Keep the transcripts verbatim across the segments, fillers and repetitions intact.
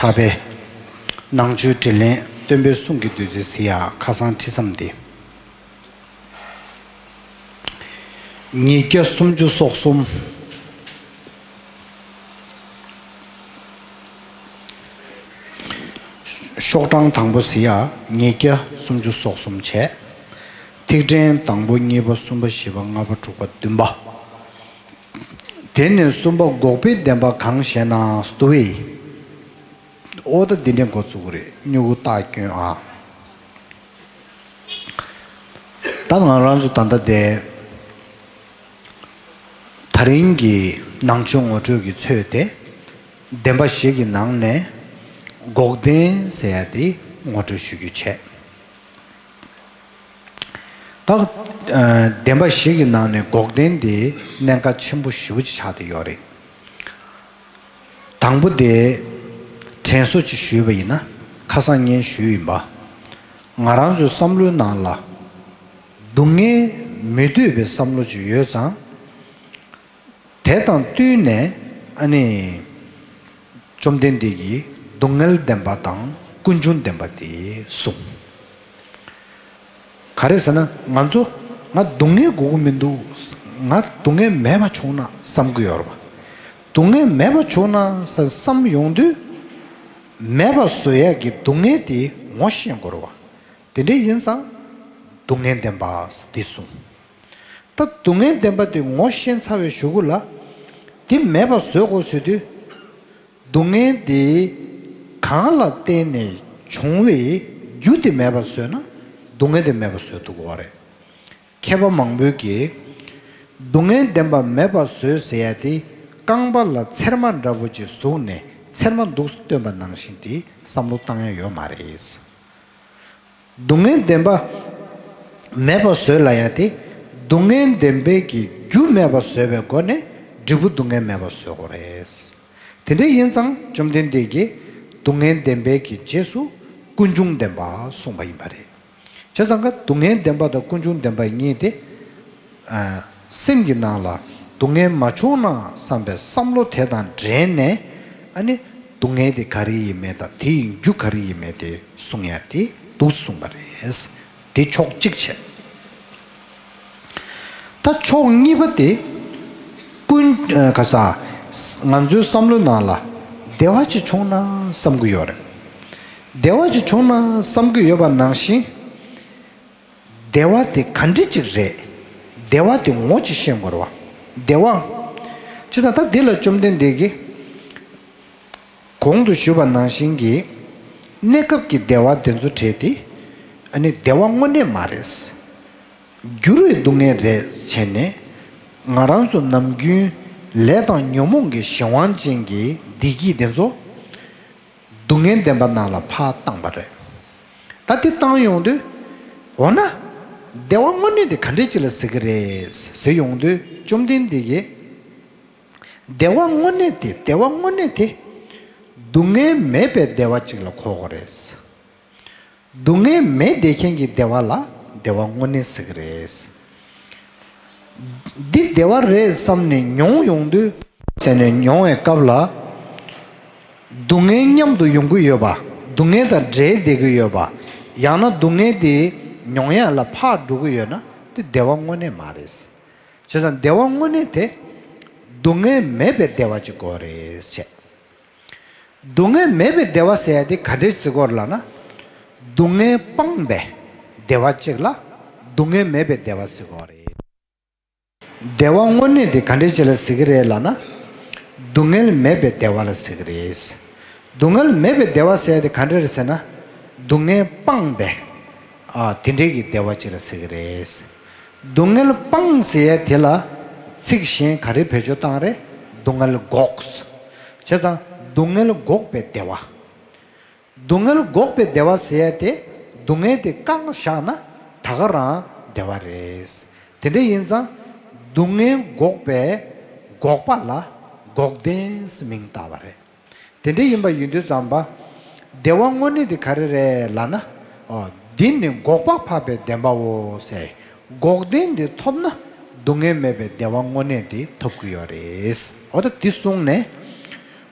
ཐར་པའི་ནང་ཆོས་དྲིས་ལན། སྟོན་པའི་གསུང་གི་བདུད་རྩི་ཟེར་ཡ་ཁ་སང་ཁྲིད་མཚམས་འདི། ཉིས་བརྒྱ་སུམ་ཅུ་སོ་གསུམ། ཤོག་གྲངས་དང་པོ་ཟེར་ཡ་ཉིས་བརྒྱ་སུམ་ཅུ་སོ་གསུམ་བྱས། ཐིག་ཕྲེང་དང་པོ་གཉིས་པ་གསུམ་པ་བཞི་པ་ལྔ་པ་དྲུག་པ་བདུན་པ། དེ་ནས་གསུམ་པ་འགོག་པའི་བདེན་པ་གང་ཞེ་ན། ཏུ་བེ། ཨོ་ད་འདི་འདྲའི་འགོ་བཙུགས་རེད། སྨྱུ་གུ་རྟགས་སྐྱོན་ཨ། ད་ང་རང་ཚོ་ད་ལྟ་དེ་ད་རིང་གི་ནང་ཆོས་ངོ་སྤྲོད་ཀྱི་ཚོད་དེ། བདེན་པ་བཞི་གི་ནང་ནས་འགོག་བདེན་ཟེར་ཡ་དེ་ངོ་སྤྲོད་ཞུ་རྒྱུ་བྱས། ད། ཨ། བདེན་པ་བཞི་གི་ནང་ནས་འགོག་བདེན་དེ་གནད་འགག་ཆེན་པོ་ཞེ་པོ་ཅིག་ཆགས་བསྡད་ཡོད་རེད། དང་པོ་དེ་དྲན་གསོ་ཅིག་ཞུས་པ་ཡིན་ན། ཁ་སང་ངས་ཞུས་ཡིན་པ། ང་རང་ཚོའི་བསམ་བློའི་ནང་ལ་སྡུག་བསྔལ་མི་འདོད་པའི་བསམ་བློ་ཅིག་ཡོད་ཙང་། དེ་དང་བསྟུན་ནས་ཨ་ནི་བཅོམ་ལྡན་འདས་ཀྱིས་སྡུག་བསྔལ་བདེན་པ་དང་ཀུན་འབྱུང་བདེན་པ་དེ་གསུངས། ག་རེ་ཟེར་ན། ང་ཚོ་ང་སྡུག་བསྔལ་དགོས་ཀྱི་མི་འདུག་ང་སྡུག་བསྔལ་མེད་པ་བྱུང་ན་བསམ་གྱི་ཡོད་རེད་པ། སྡུག་བསྔལ་མེད་པ་བྱུང་ན་ཟེར་བསམ་ཡོང་དུས། མེད་པ་བཟོ་ཡས་ཀྱི་སྡུག་བསྔལ་དེ་ངོ་ཤེས་དགོས་རེད་པ། དེ་འདྲ་ཡིན་ཙང་སྡུག་བསྔལ་བདེན་པ་འདི་གསུངས། ད་སྡུག་བསྔལ་བདེན་པ་དེ་ངོ་ཤེས་ཚར་བའི་གཞུག་གུ་ལ། དེ་མེད་པ་བཟོ་དགོས་ཟེར་དུས། སྡུག་བསྔལ་དེ་གང་ལ་བརྟེན་ནས་བྱུང་བའི་རྒྱུ་དེ་མེད་པ་བཟོས་ན་སྡུག་བསྔལ་དེ་མེད་པ་བཟོས་འདུག་གོ་རེད། མཁས་པ་མང་པོས་ཀྱིས་སྡུག་བསྔལ་བདེན་པ་མེད་པ་བཟོས་ཟེར་ཡ་དེ། རྐང་པ་ལ་ཚེར་མ་འདྲ་པོ་ཅིག་ཟུག་ནས་ཚེར་མ་འདུག་སྟོན་པ་ནང་བཞིན་དེ་བསམ་བློ་བཏང་ཡ་ཡོད་མ་རེད། སྡུག་བསྔལ་བདེན་པ་མེད་པ་བཟོས་ལབ་ཡ་དེ། སྡུག་བསྔལ་བདེན་པའི་གི་རྒྱུ་མེད་པ་བཟོས་པའི་སྒོ་ནས་འབྲས་བུ་སྡུག་བསྔལ་མེད་པ་བཟོ་དགོས་རེད། དེ་འདྲ་ཡིན་ཙང་བཅོམ་ལྡན་འདས་ཀྱིས་སྡུག་བསྔལ་བདེན་པའི་གི་རྗེས་སུ་ཀུན་འབྱུང་བདེན་པ་གསུངས་པ་ཡིན་པ་རེད། བྱས་ཙང་ཀ་སྡུག་བསྔལ་བདེན་པ་དང་ཀུན་འབྱུང་བདེན་པ་གཉིས་དེ། ཨ། སེམས་ཀྱི་ནང་ལ་སྡུག་བསྔལ་མ་བྱུང་ན་བསམ་པའི་བསམ་བློ་དེ་དང་འབྲེལ་ནས། ཨ་ནི་སྡུག་བསྔལ་དེ་ག་རེ་ཡིན་མིན་དང་དེ་ཡི་རྒྱུ་ག་རེ་ཡིན་མིན་དེ་གསུང་ཡ་དེ་འདུག་གསུངས་པ་རེད། དེ་ཕྱོགས་གཅིག་བྱས། ད་ཕྱོགས་གཉིས་པ་དེ། ཀུན། ཨ། ག་ས། ང་ཚོའི་བསམ་བློའི་ནང་ལ་བདེ་བ་ཅིག་བྱུང་ན་བསམ་གྱི་ཡོད་རེད། བདེ་བ་ཅིག་བྱུང་ན་བསམ་གྱི་ཡོད་པ་ནང་བཞིན། བདེ་བ་དེ་ག་འདྲ་ཅིག་རེད། བདེ་བ་དེ་ངོ་ཅིག་ཤེས་དགོས་རེད་པ། བདེ་བ། བྱས་ཙང་ད་འདི་ལ་བཅོམ་ལྡན་འདས་ཀྱིས་གོང་དུ་ཞུས་པ་ནང་བཞིན་གྱི་གནས་སྐབས་ཀྱི་བདེ་བ་དེ་ཚོ་བྲལ་ཏེ། ཨ་ནི་བདེ་བ་དངོས་གནས་མ་རེད། འགྱུར་བའི་སྡུག་བསྔལ་རེད་བྱས་ནས། ང་རང་ཚོ་ནམ་རྒྱུན་ལས་དང་ཉོན་མོངས་ཀྱི་གཞན་དབང་ཅན་གྱི་བདེ་སྐྱིད་དེ་ཚོ། སྡུག་བསྔལ་བདེན་པ་ནང་ལ་ཕར་བཏང་པ་རེད། ད་དེ་བཏང་ཡོང་དུས། འོ་ན། བདེ་བ་དངོས་གནས་དེ་ག་འདྲ་ཅིག་ལ་ཟེར་གྱི་རེད་ཟེར་ཡོང་དུས། བཅོམ་ལྡན་འདས་ཀྱིས། བདེ་བ་དངོས་གནས་དེ། བདེ་བ་དངོས་གནས་དེ། སྡུག་བསྔལ་མེད་པའི་བདེ་བ་ཅིག་ལ་གོ་དགོས་རེད། སྡུག་བསྔལ་མེད་བསྡད་མཁན་གྱི་བདེ་བ་ལ་བདེ་བ་དངོས་གནས་ཟེར་གྱི་རེད། འདི་བདེ་བ་རེད་བསམ་ནས་མྱོང་ཡོང་དུས། ཟེར་ནས་མྱོང་བའི་སྐབས་ལ། སྡུག་བསྔལ་མཉམ་དུ་ཡོང་གི་ཡོད་པ། སྡུག་བསྔལ་དང་འབྲེལ་བསྡད་ཀྱི་ཡོད་པ། ཡང་ན་སྡུག་བསྔལ་དེ་མྱོང་ཡ་ལ་ཕར་འགྲོ་གི་ཡོད་ན་དེ་བདེ་བ་དངོས་གནས་མ་རེད། བྱས་ཙང་བདེ་བ་དངོས་གནས་དེ་སྡུག་བསྔལ་མེད་པའི་བདེ་བ་ཅིག་དགོས་རེད་བྱས། སྡུག་བསྔལ་མེད་པའི་བདེ་བ་ཟེར་ཡ་དེ་ག་འདྲས་ཟེར་དགོས་རེད་ལབ་ན། སྡུག་བསྔལ་སྤངས་པའི་བདེ་བ་ཅིག་ལ་སྡུག་བསྔལ་མེད་པའི་བདེ་བ་ཟེར་དགོས་རེད། བདེ་བ་དངོས་གནས་དེ་ག་འདྲས་ཅིག་ལ་ཟེར་གྱི་རེད་ལབ་ན། སྡུག་བསྔལ་མེད་པའི་བདེ་བ་ལ་ཟེར་གྱི་རེད། སྡུག་བསྔལ་མེད་པའི་བདེ་བ་ཟེར་ཡ་དེ་ག་འདྲས་རེད་ཟེར་ན། སྡུག་བསྔལ་སྤངས་པའི། ཨ། དེ་འདྲས་ཀྱི་བདེ་བ་ཅིག་ལ་ཟེར་གྱི་རེད། སྡུག་བསྔལ་སྤངས་ཟེར་ཡ་དེ་ལ་ཚིག་གཞན་ག་རེ་བེད་སྤྱོད་བཏང་རེད། སྡུག་བསྔལ་འགོག་བྱས་ཙང་སྡུག་བསྔལ་འགོག་པའི་བདེ་བ། སྡུག་བསྔལ་འགོག་པའི་བདེ་བ་ཟེར་ཡ་དེ། སྡུག་བསྔལ་དེ་བསྐངས་བཞག་ན་ད་ག་རང་བདེ་བ་རེད། དེ་འདྲ་ཡིན་ཙང་སྡུག་བསྔལ་འགོག་པའི་འགོག་པ་ལ་འགོག་བདེན་ཟེར་མིང་བཏགས་པ་རེད། དེ་འདྲ་ཡིན་པ་ཡིན་དུས་ཙམ་པ། བདེ་བ་དངོས་གནས་དེ་ག་རེ་རེད་ལབ་ན། ཨོ། འདི་ནི་འགོག་པ་འཕགས་པའི་བདེན་པའོ་ཟེར། འགོག་བདེན་དེ་ཐོབ་ན་སྡུག་བསྔལ་མེད་པའི་བདེ་བ་དངོས་གནས་དེ་ཐོབ་ཀྱི་ཡོད་རེད། འོ་ད་འདི་གསུངས་ནས།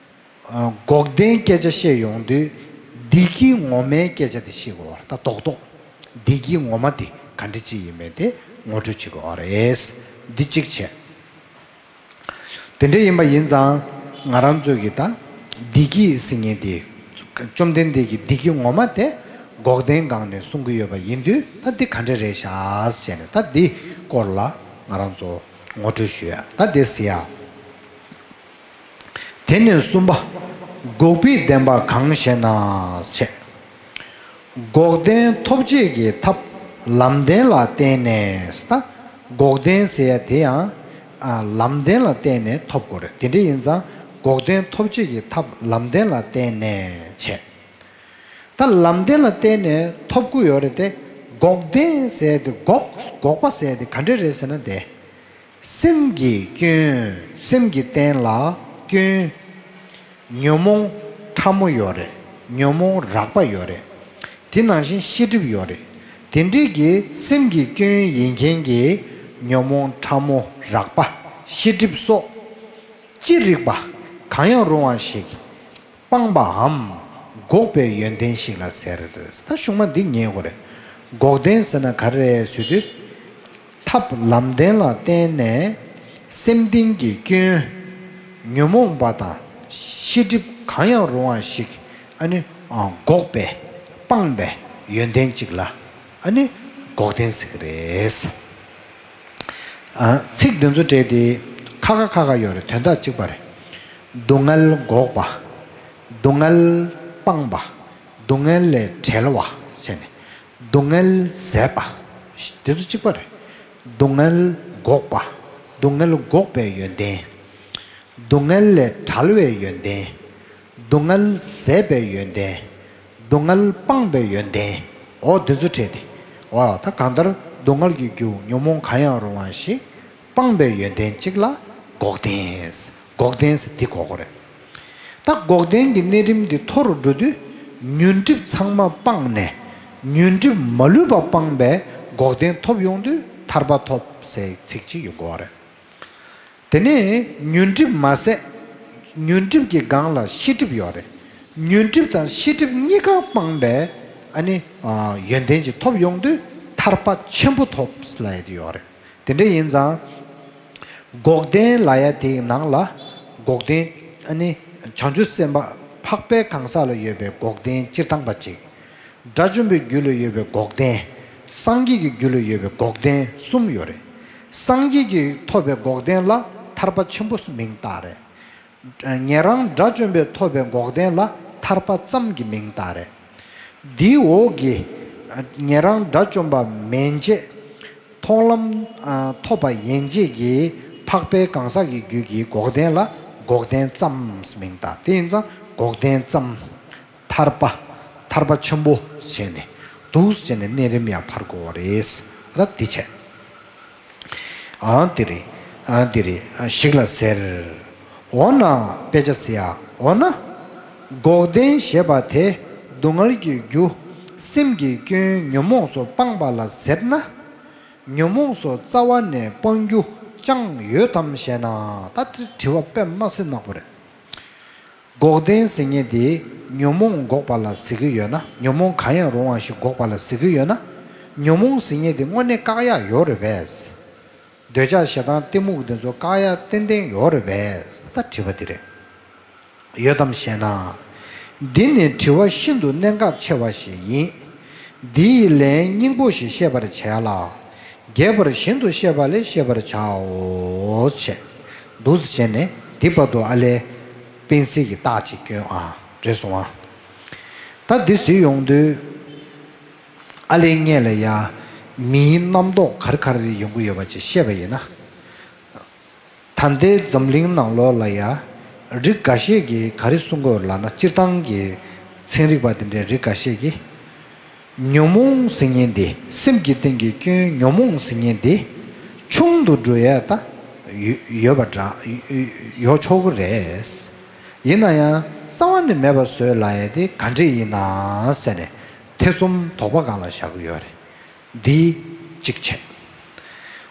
འགོག་བདེན་སྐད་ཆ་བཤད་ཡོང་དུས་བདེ་སྐྱིད་ངོ་མའི་སྐད་ཆ་དེ་བཤད་དགོས་པ་རེད། ད་རྡོག་རྡོག་བདེ་སྐྱིད་ངོ་མ་དེ་ག་འདྲ་ཅིག་ཡིན་མིན་དེ་ངོ་སྤྲོད་བྱེད་དགོས་པ་རེད། འདི་གཅིག་བྱས། དེ་འདྲ་ཡིན་པ་ཡིན་ཙང་ང་རང་ཚོས་ཀྱི་ད་བདེ་སྐྱིད་ཟེར་མཁན་དེ། བཅོམ་ལྡན་འདས་ཀྱི་བདེ་སྐྱིད་ངོ་མ་དེ་འགོག་བདེན་སྒང་ནས་གསུང་གི་ཡོད་པ་ཡིན་དུས། ད་འདི་ག་འདྲ་རེད་ཤག་ཟེར་ནས་ད་འདི་སྐོར་ལ་ང་རང་ཚོ་ངོ་སྤྲོད་ཞུ་ཡ། ད་འདི་ཟེར་ཡ། དེ་ནས་གསུམ་པ། འགོག་པའི་བདེན་པ་གང་ཞེ་ན་བྱས། འགོག་བདེན་ཐོབ་བྱེད་ཀྱི་ཐབས་ལམ་བདེན་ལ་བརྟེན་ནས། ད་འགོག་བདེན་ཟེར་ཡ་དེ་ཡང་ཨ་ལམ་བདེན་ལ་བརྟེན་ནས་ཐོབ་དགོས་རེད། དེ་འདྲ་ཡིན་ཙང་འགོག་བདེན་ཐོབ་བྱེད་ཀྱི་ཐབས་ལམ་བདེན་ལ་བརྟེན་ནས་བྱས། ད་ལམ་བདེན་ལ་བརྟེན་ནས་ཐོབ་ཀྱི་ཡོད་རེད་དེ། འགོག་བདེན་ཟེར་དེ་འགོག་འགོག་པ་ཟེར་དེ་ག་འདྲ་རེད་ཟེར་ན་དེ། སེམས་ཀྱི་སྐྱོན། སེམས་ཀྱི་རྟེན་ལ་སྐྱོན། ཉོན་མོངས་ཕྲ་མོ་ཡོད་རེད། ཉོན་མོངས་རགས་པ་ཡོད་རེད། དེ་ནང་བཞིན་ཤེས་སྒྲིབ་ཡོད་རེད། དེ་འདྲས་ཀྱི་སེམས་ཀྱི་སྐྱོན་ཡིན་མཁན་གྱི་ཉོན་མོངས་ཕྲ་མོ་རགས་པ་ཤེས་སྒྲིབ་སོགས་ཅི་རིགས་པ་གང་ཡང་རུང་བ་ཞིག་སྤངས་པའམ་འགོག་པའི་ཡོན་ཏན་ཞིག་ལ་ཟེར། ད་གཞུག་མ་འདི་ཉན་དགོས་རེད། འགོག་བདེན་ཟེར་ན་ག་རེ་རེད་ཟེར་དུས། ཐབས་ལམ་བདེན་ལ་བརྟེན་ནས་སེམས་གཏིང་གི་སྐྱོན། ཉོན་མོངས་པ་དང་ཤེས་སྒྲིབ་གང་ཡང་རུང་བ་ཞིག་ཨ་ནི་འགོག་པའི་སྤངས་པའི་ཡོན་ཏན་ཅིག་ལ་ཨ་ནི་འགོག་བདེན་ཟེར་གི་རེད། ཨ་ཚིག་འདི་ཚོ་སྦྲེལ་ཏེ་ཁ་ཁ་ཁ་ཁ་ཡོད་རེད། དོན་དག་གཅིག་པ་རེད། སྡུག་བསྔལ་འགོག་པ། སྡུག་བསྔལ་སྤངས་པ། སྡུག་བསྔལ་ལས་བྲལ་བ་ཟེར་ནས། སྡུག་བསྔལ་ཟད་པ། འདི་ཚོ་གཅིག་པ་རེད། སྡུག་བསྔལ་འགོག་པ། སྡུག་བསྔལ་འགོག་པའི་ཡོན་ཏན། སྡུག་བསྔལ་ལས་བྲལ་བའི་ཡོན་ཏན། སྡུག་བསྔལ་ཟད་པའི་ཡོན་ཏན། སྡུག་བསྔལ་སྤངས་པའི་ཡོན་ཏན། འོ་འདི་ཚོ་འཕྲད་དེ། འོ་ད་གང་ལྟར་སྡུག་བསྔལ་གྱི་རྒྱུ་ཉོན་མོངས་གང་ཡང་རུང་བ་ཞིག་སྤངས་པའི་ཡོན་ཏན་གཅིག་ལ་འགོག་བདེན། འགོག་བདེན་ཟེར་འདི་གོ་དགོས་རེད། ད་འགོག་བདེན་གྱི་གནས་རིམ་འདི་མཐོ་རུ་འགྲོ་དུས་ཉོན་སྒྲིབ་ཚང་མ་སྤངས་ནས་ཉོན་སྒྲིབ་མ་ལུས་པ་སྤངས་པའི་འགོག་བདེན་ཐོབ་ཡོང་དུས་ཐར་པ་ཐོབ་ཟེར་ཚིག་གཅིག་ཡོང་གི་ཡོད་རེད། དེ་ནས་ཉོན་སྒྲིབ་མ་ཟད། ཉོན་སྒྲིབ་ཀྱི་སྒང་ལ་ཤེས་སྒྲིབ་ཡོད་རེད། ཉོན་སྒྲིབ་དང་ཤེས་སྒྲིབ་གཉིས་ཀ་སྤངས་པའི་ཨ་ནི་ཡོན་ཏན་ཅིག་ཐོབ་ཡོང་དུས་ཐར་པ་ཆེན་པོ་ཐོབ་ལབ་ཡ་དེ་ཡོད་རེད། དེ་འདྲ་ཡིན་ཙང་། འགོག་བདེན་ལབ་ཡ་དེའི་ནང་ལ་འགོག་བདེན་ཨ་ནི་བྱང་ཆུབ་སེམས་དཔའ་འཕགས་པའི་གང་ཟག་ལ་ཡོད་པའི་འགོག་བདེན་སྤྱིར་བཏང་པ་གཅིག་དགྲ་བཅོམ་པའི་རྒྱུད་ལ་ཡོད་པའི་འགོག་བདེན། སངས་རྒྱས་ཀྱི་རྒྱུད་ལ་ཡོད་པའི་འགོག་བདེན་གསུམ་ཡོད་རེད། སངས་རྒྱས་ཀྱིས་ཐོབ་པའི་འགོག་བདེན་ལ་ཐར་པ་ཆེན་པོ་མིང་བཏགས་རེད། ཉན་རང་དགྲ་བཅོམ་པས་ཐོབ་པའི་འགོག་བདེན་ལ་ཐར་པ་ཙམ་གྱི་མིང་བཏགས་རེད། འདིའི་འོག་གི་ཉན་རང་དགྲ་བཅོམ་པ་མན་ཆད་མཐོང་ལམ་ཐོབ་པ་ཡན་ཆད་ཀྱི་འཕགས་པའི་གང་ཟག་གི་རྒྱུད་ཀྱི་འགོག་བདེན་ལ་འགོག་བདེན་ཙམ་མིང་བཏགས། དེ་ཡིན་ཙང་འགོག་བདེན་ཙམ། ཐར་པ། ཐར་པ་ཆེན་པོ་བྱས་ནས་འདུག་བྱས་ནས་གནས་རིམ་ཡང་འཕར་དགོས་པ་རེད། ད་འདི་བྱས། ཨང་དེ་རེད། ཨང་དེ་རེད། ཨ་ཞིག་ལ་ཟེར། འོ་ན་དཔེ་ཆ་ཟེར་ཡ། འོ་ན། འགོག་བདེན་ཞེས་པ་དེ་སྡུག་བསྔལ་གྱི་རྒྱུ་སེམས་ཀྱི་སྐྱོན་ཉོན་མོངས་སོགས་སྤངས་པ་ལ་ཟེར་ན། ཉོན་མོངས་སོགས་རྩ་བ་ནས་སྤང་རྒྱུ་ཅང་ཡོད་དམ་ཞེ་ན། ད་དེ་དྲི་བ་དཔེ་མ་སྲིད་ནག་པོ་རེད། འགོག་བདེན་ཟེར་མཁན་དེ་ཉོན་མོངས་འགོག་པ་ལ་ཟེར་གྱི་ཡོད་ན། ཉོན་མོངས་གང་ཡང་རུང་བ་ཞིག་འགོག་པ་ལ་ཟེར་གྱི་ཡོད་ན། ཉོན་མོངས་ཟེར་མཁན་དེ་དངོས་གནས་བཀག་ཡག་ཡོད་རེད་པས། འདོད་ཆགས་ཞེ་སྡང་གཏི་མུག་དེ་ཚོ་བཀག་ཡག་ཏན་ཏན་ཡོད་རེད་པས། ད་དྲི་བ་དེ་རེད། ཡོད་དམ་ཞེ་ན། འདི་ནི་དྲི་བ་ཤིན་ཏུ་གནད་འགག་ཆེ་བ་ཞིག་ཡིན། འདི་ཡི་ལན་སྙིང་པོ་ཞིག་བཤད་པར་བྱ་ལ། རྒྱས་པར་བཞིན་དུ་བཤད་པ་ལས་ཤེས་པར་བྱའོ། བྱས། འདུག་སེ་བྱས་ནས་འདི་བར་དུ་ཨ་ལས་སྤེན་སྲིད་ཀྱི་རྟགས་ཅིག་སྐྱོན་ཨ། རེད་སོང་ཨ། ད་འདི་ཟེར་ཡོང་དུས། ཨ་ལས་སྔོན་ལ་ཡ། མིའི་རྣམ་རྟོག་ག་རེ་ག་རེ་ཡོང་གི་ཡོད་པ་ཅིག་བཤད་པ་ཡིན་ན། ད་ལྟའི་འཛམ་གླིང་ནང་ལོགས་ལ་ཡ། རིགས་འགའ་ཤས་ཀྱིས་ག་རེ་གསུང་གི་ཡོད་ལབ་ན། སྤྱིར་བཏང་གི་ཚན་རིག་པ་དེ་འདྲའི་རིགས་འགའ་ཤས་ཀྱིས། ཉོན་མོངས་ཟེར་མཁན་དེ། སེམས་ཀྱི་སྟེང་གི་སྐྱོན་ཉོན་མོངས་ཟེར་མཁན་དེ་ཆུང་དུ་འགྲོ་ཡ་ད་ཡོད་ཡོད་པ་འདྲ་ཡོད་ཆོག་གི་རེད། ཡིན་ན་ཡང་རྩ་བ་ནས་མེད་པ་བཟོས་ལབ་ཡ་དེ་ག་འདྲས་ཡིན་ན་ཟེར་ནས་ཐེ་ཚོམ་དོགས་པ་སྒང་ལ་བཞག་གི་ཡོད་རེད། འདི་གཅིག་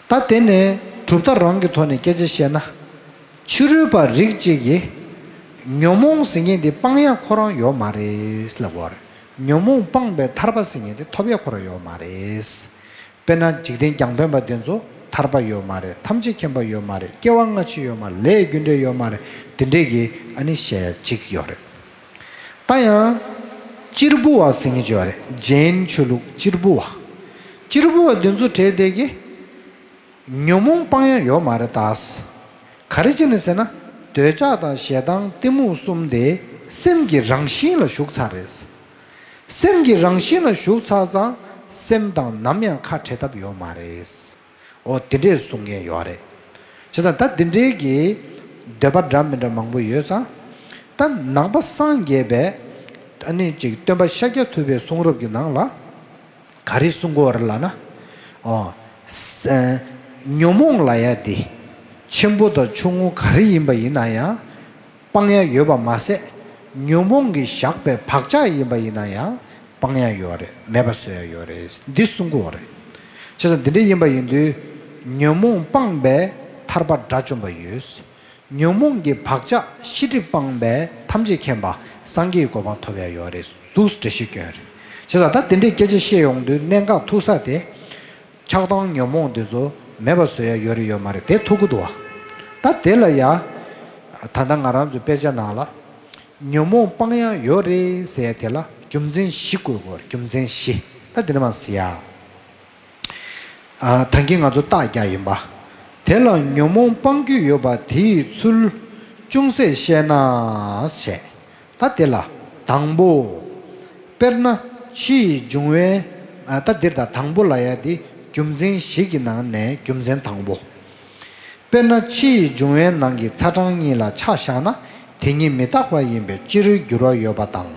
བྱས། ད་དེ་ནས་གྲུབ་མཐའ་རང་གི་ཐོག་ནས་སྐད་ཆ་བཤད་ན། ཕྱི་རོལ་པ་རིགས་གཅིག་གིས་ ཉོན་མོངས་ཟེར་མཁན་དེ་སྤང་ཡ་ཁོ་རང་ཡོད་མ་རེད་ལབ་པ་རེད། ཉོན་མོངས་སྤངས་པའི་ཐར་པ་ཟེར་མཁན་དེ་ཐོབ་ཡ་ཁོ་རང་ཡོད་མ་རེད། དཔེར་ན་འཇིག་རྟེན་རྒྱང་འཕེན་པ་དེ་ཚོ་ཐར་པ་ཡོད་མ་རེད། ཐམས་ཅད་མཁྱེན་པ་ཡོད་མ་རེད། སྐྱེ་བ་སྔ་ཕྱི་ཡོད་མ་རེད། ལས་རྒྱུ་འབྲས་ཡོད་མ་རེད། དེ་འདྲས་ཀྱི་ཨ་ནི་བཤད་ཡ་གཅིག་ཡོད་རེད། ད་ཡང་གཅེར་བུ་བ་ཟེར་མཁན་ཅིག་ཡོད་རེད། ཇེན་ཆོས་ལུགས་གཅེར་བུ་བ། གཅེར་བུ་བ་དེ་ཚོ་གྲས་དེ་གི་ཉོན་མོངས་སྤང་ཡ་ཡོད་མ་རེད་ད། ག་རེ་བྱས་ནས་ཟེར་ན། འདོད་ཆགས་དང་ཞེ་སྡང་གཏི་མུག་གསུམ་དེ་སེམས་ཀྱི་རང་བཞིན་ལ་ཞུགས་ཚར་རེད། སེམས་ཀྱི་རང་བཞིན་ལ་ཞུགས་ཚར་ཙང་སེམས་དང་ནམ་ཡང་ཁ་བྲལ་ཐབས་ཡོད་མ་རེད། འོ་དེ་འདྲས་གསུང་མཁན་ཡོད་རེད། བྱས་ཙང་ད་དེ་འདྲས་ཀྱི་འདོད་པ་འདྲ་མི་འདྲ་མང་པོ་ཡོད་ཙང་། ད་ནང་པ་སངས་རྒྱས་པའི་ཨ་ནི་ཅིག་སྟོན་པ་ཤཱཀྱ་ཐུབ་པའི་གསུང་རབ་ཀྱི་ནང་ལ། ག་རེ་གསུང་གི་ཡོད་རེད་ལབ་ན། ཨོ། ས་ཉོན་མོངས་ལབ་ཡ་དེ་ཆེན་པོ་དང་ཆུང་ངུ་ག་རེ་ཡིན་པ་ཡིན་ན་ཡང་སྤང་ཡ་ཡོད་པ་མ་ཟད། ཉོན་མོངས་ཀྱིས་བཞག་པའི་བག་ཆགས་ཡིན་པ་ཡིན་ན་ཡང་སྤང་ཡ་ཡོད་རེད། མེད་པ་བཟོ་ཡ་ཡོད་རེད། འདི་གསུང་གི་ཡོད་རེད། བྱས་ཙང་འདི་འདྲ་ཡིན་པ་ཡིན་དུས་ཉོན་མོངས་སྤངས་པའི་ཐར་པ་དགྲ་བཅོམ་པ་ཡོད། ཉོན་མོངས་ཀྱི་བག་ཆགས་ཤེས་སྒྲིབ་སྤངས་པས་ཐམས་ཅད་མཁྱེན་པ་སངས་རྒྱས་ཀྱི་གོ་འཕང་ཐོབ་ཡ་ཡོད་རེད་འདུག་འགྲེལ་བཤད་སྐྱོན་རེད། བྱས་ཙང་ད་དེ་འདྲའི་སྐད་ཆ་བཤད་ཡོང་དུས་གནད་འགག་ཐུག་ས་དེ། ཆགས་སྡང་ཉོན་མོངས་དེ་ཚོ་མེད་པ་བཟོ་ཡ་ཡོད་རེད་ཡོད་མ་རེད་དེ་ཐུག་གི་འདུག་བ། ད་དེ་ལ་ཡ། ད་ལྟ་ང་རང་ཚོའི་དཔེ་ཆ་ནང་ལ། ཉོན་མོངས་སྤང་ཡ་ཡོད་རེད་ཟེར་ཡ་དེ་ལ་རྒྱུ་མཚན་བཞི་དགོས་དགོས་རྒྱུ་མཚན་བཞི། ད་དེ་འདྲ་མ་ཟེར་ཡ། ཨ། ད་གིན་ང་ཚོ་རྟགས་བརྒྱབ་ཡིན་པ། དེ་ལ་ཉོན་མོངས་སྤང་རྒྱུ་ཡོད་པ་དེ་ཡི་ཚུལ་ཅུང་ཟད་བཤད་ན་བྱས། ད་དེ་ལ་དང་པོ། དཔེར་ན་ཕྱི་ཡི་འབྱུང་བའི། ཨ། ད་འདིར་ད་དང་པོ་ལབ་ཡ་དེ་རྒྱུ་མཚན་བཞི་གི་ནང་ནས་རྒྱུ་མཚན་དང་པོ། དཔེར་ན་ཕྱི་ཡི་འབྱུང་བའི་ནང་གི་ཚ་གྲང་གཉིས་ལ་ཆ་བཞག་ན་དེ་ཉིད་མི་རྟག་པ་ཡིན་པས་སྤྱི་རོལ་འགྱུར་བ་ཡོད་པ་དང་།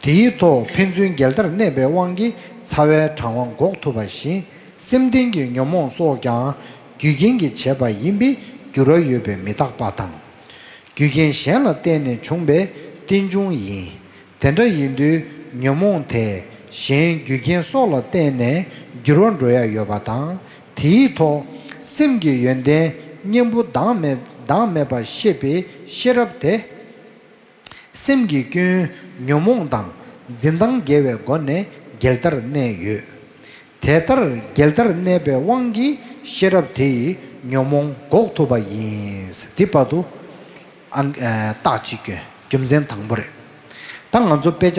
དེའི་ཐོག་ཕན་ཚུན་འགལ་ཟླར་གནས་པའི་དབང་གིས་ཚ་བའི་གྲང་བ་འགོག་ཐུབ་པ་བཞིན་སེམས་ལྡན་གྱི་ཉོན་མོངས་སོགས་ཀྱང་རྒྱུ་རྐྱེན་གྱིས་བྱས་པ་ཡིན་པས་འགྱུར་བ་ཡོད་པའི་མི་རྟག་པ་དང་། རྒྱུ་རྐྱེན་གཞན་ལ་བརྟེན་ནས་བྱུང་བའི་རྟེན་འབྱུང་ཡིན། དེ་འདྲ་ཡིན་དུས་ཉོན་མོངས་དེ་གཞན་རྒྱུ་རྐྱེན་སོགས་ལ་བརྟེན་ནས་འགྱུར་བ་འགྲོ་ཡ་ཡོད་པ་དང་། དེའི་ཐོག་སེམས་ཀྱི་ཡོན་ཏན་གཉེན་པོ་བདག་མེད་བདག་མེད་པ་ཤེས་པའི་ཤེས་རབ་དེ། སེམས་ཀྱི་སྐྱོན་ཉོན་མོངས་དང་འཛིན་སྟངས་འགལ་བའི་སྒོ་ནས་འགལ་ཟླར་གནས་ཡོད། དེ་ལྟར་འགལ་ཟླར་གནས་པའི་དབང་གིས་ཤེས་རབ་དེ་ཡིས་ཉོན་མོངས་འགོག་ཐུབ་པ་ཡིན། འདི་བར་དུ་ཨང་། ཨ། རྟགས་གཅིག་སྐྱོན། རྒྱུ་མཚན་དང་པོ་རེད། ད་ང་ཚོ་དཔེ་ཆ།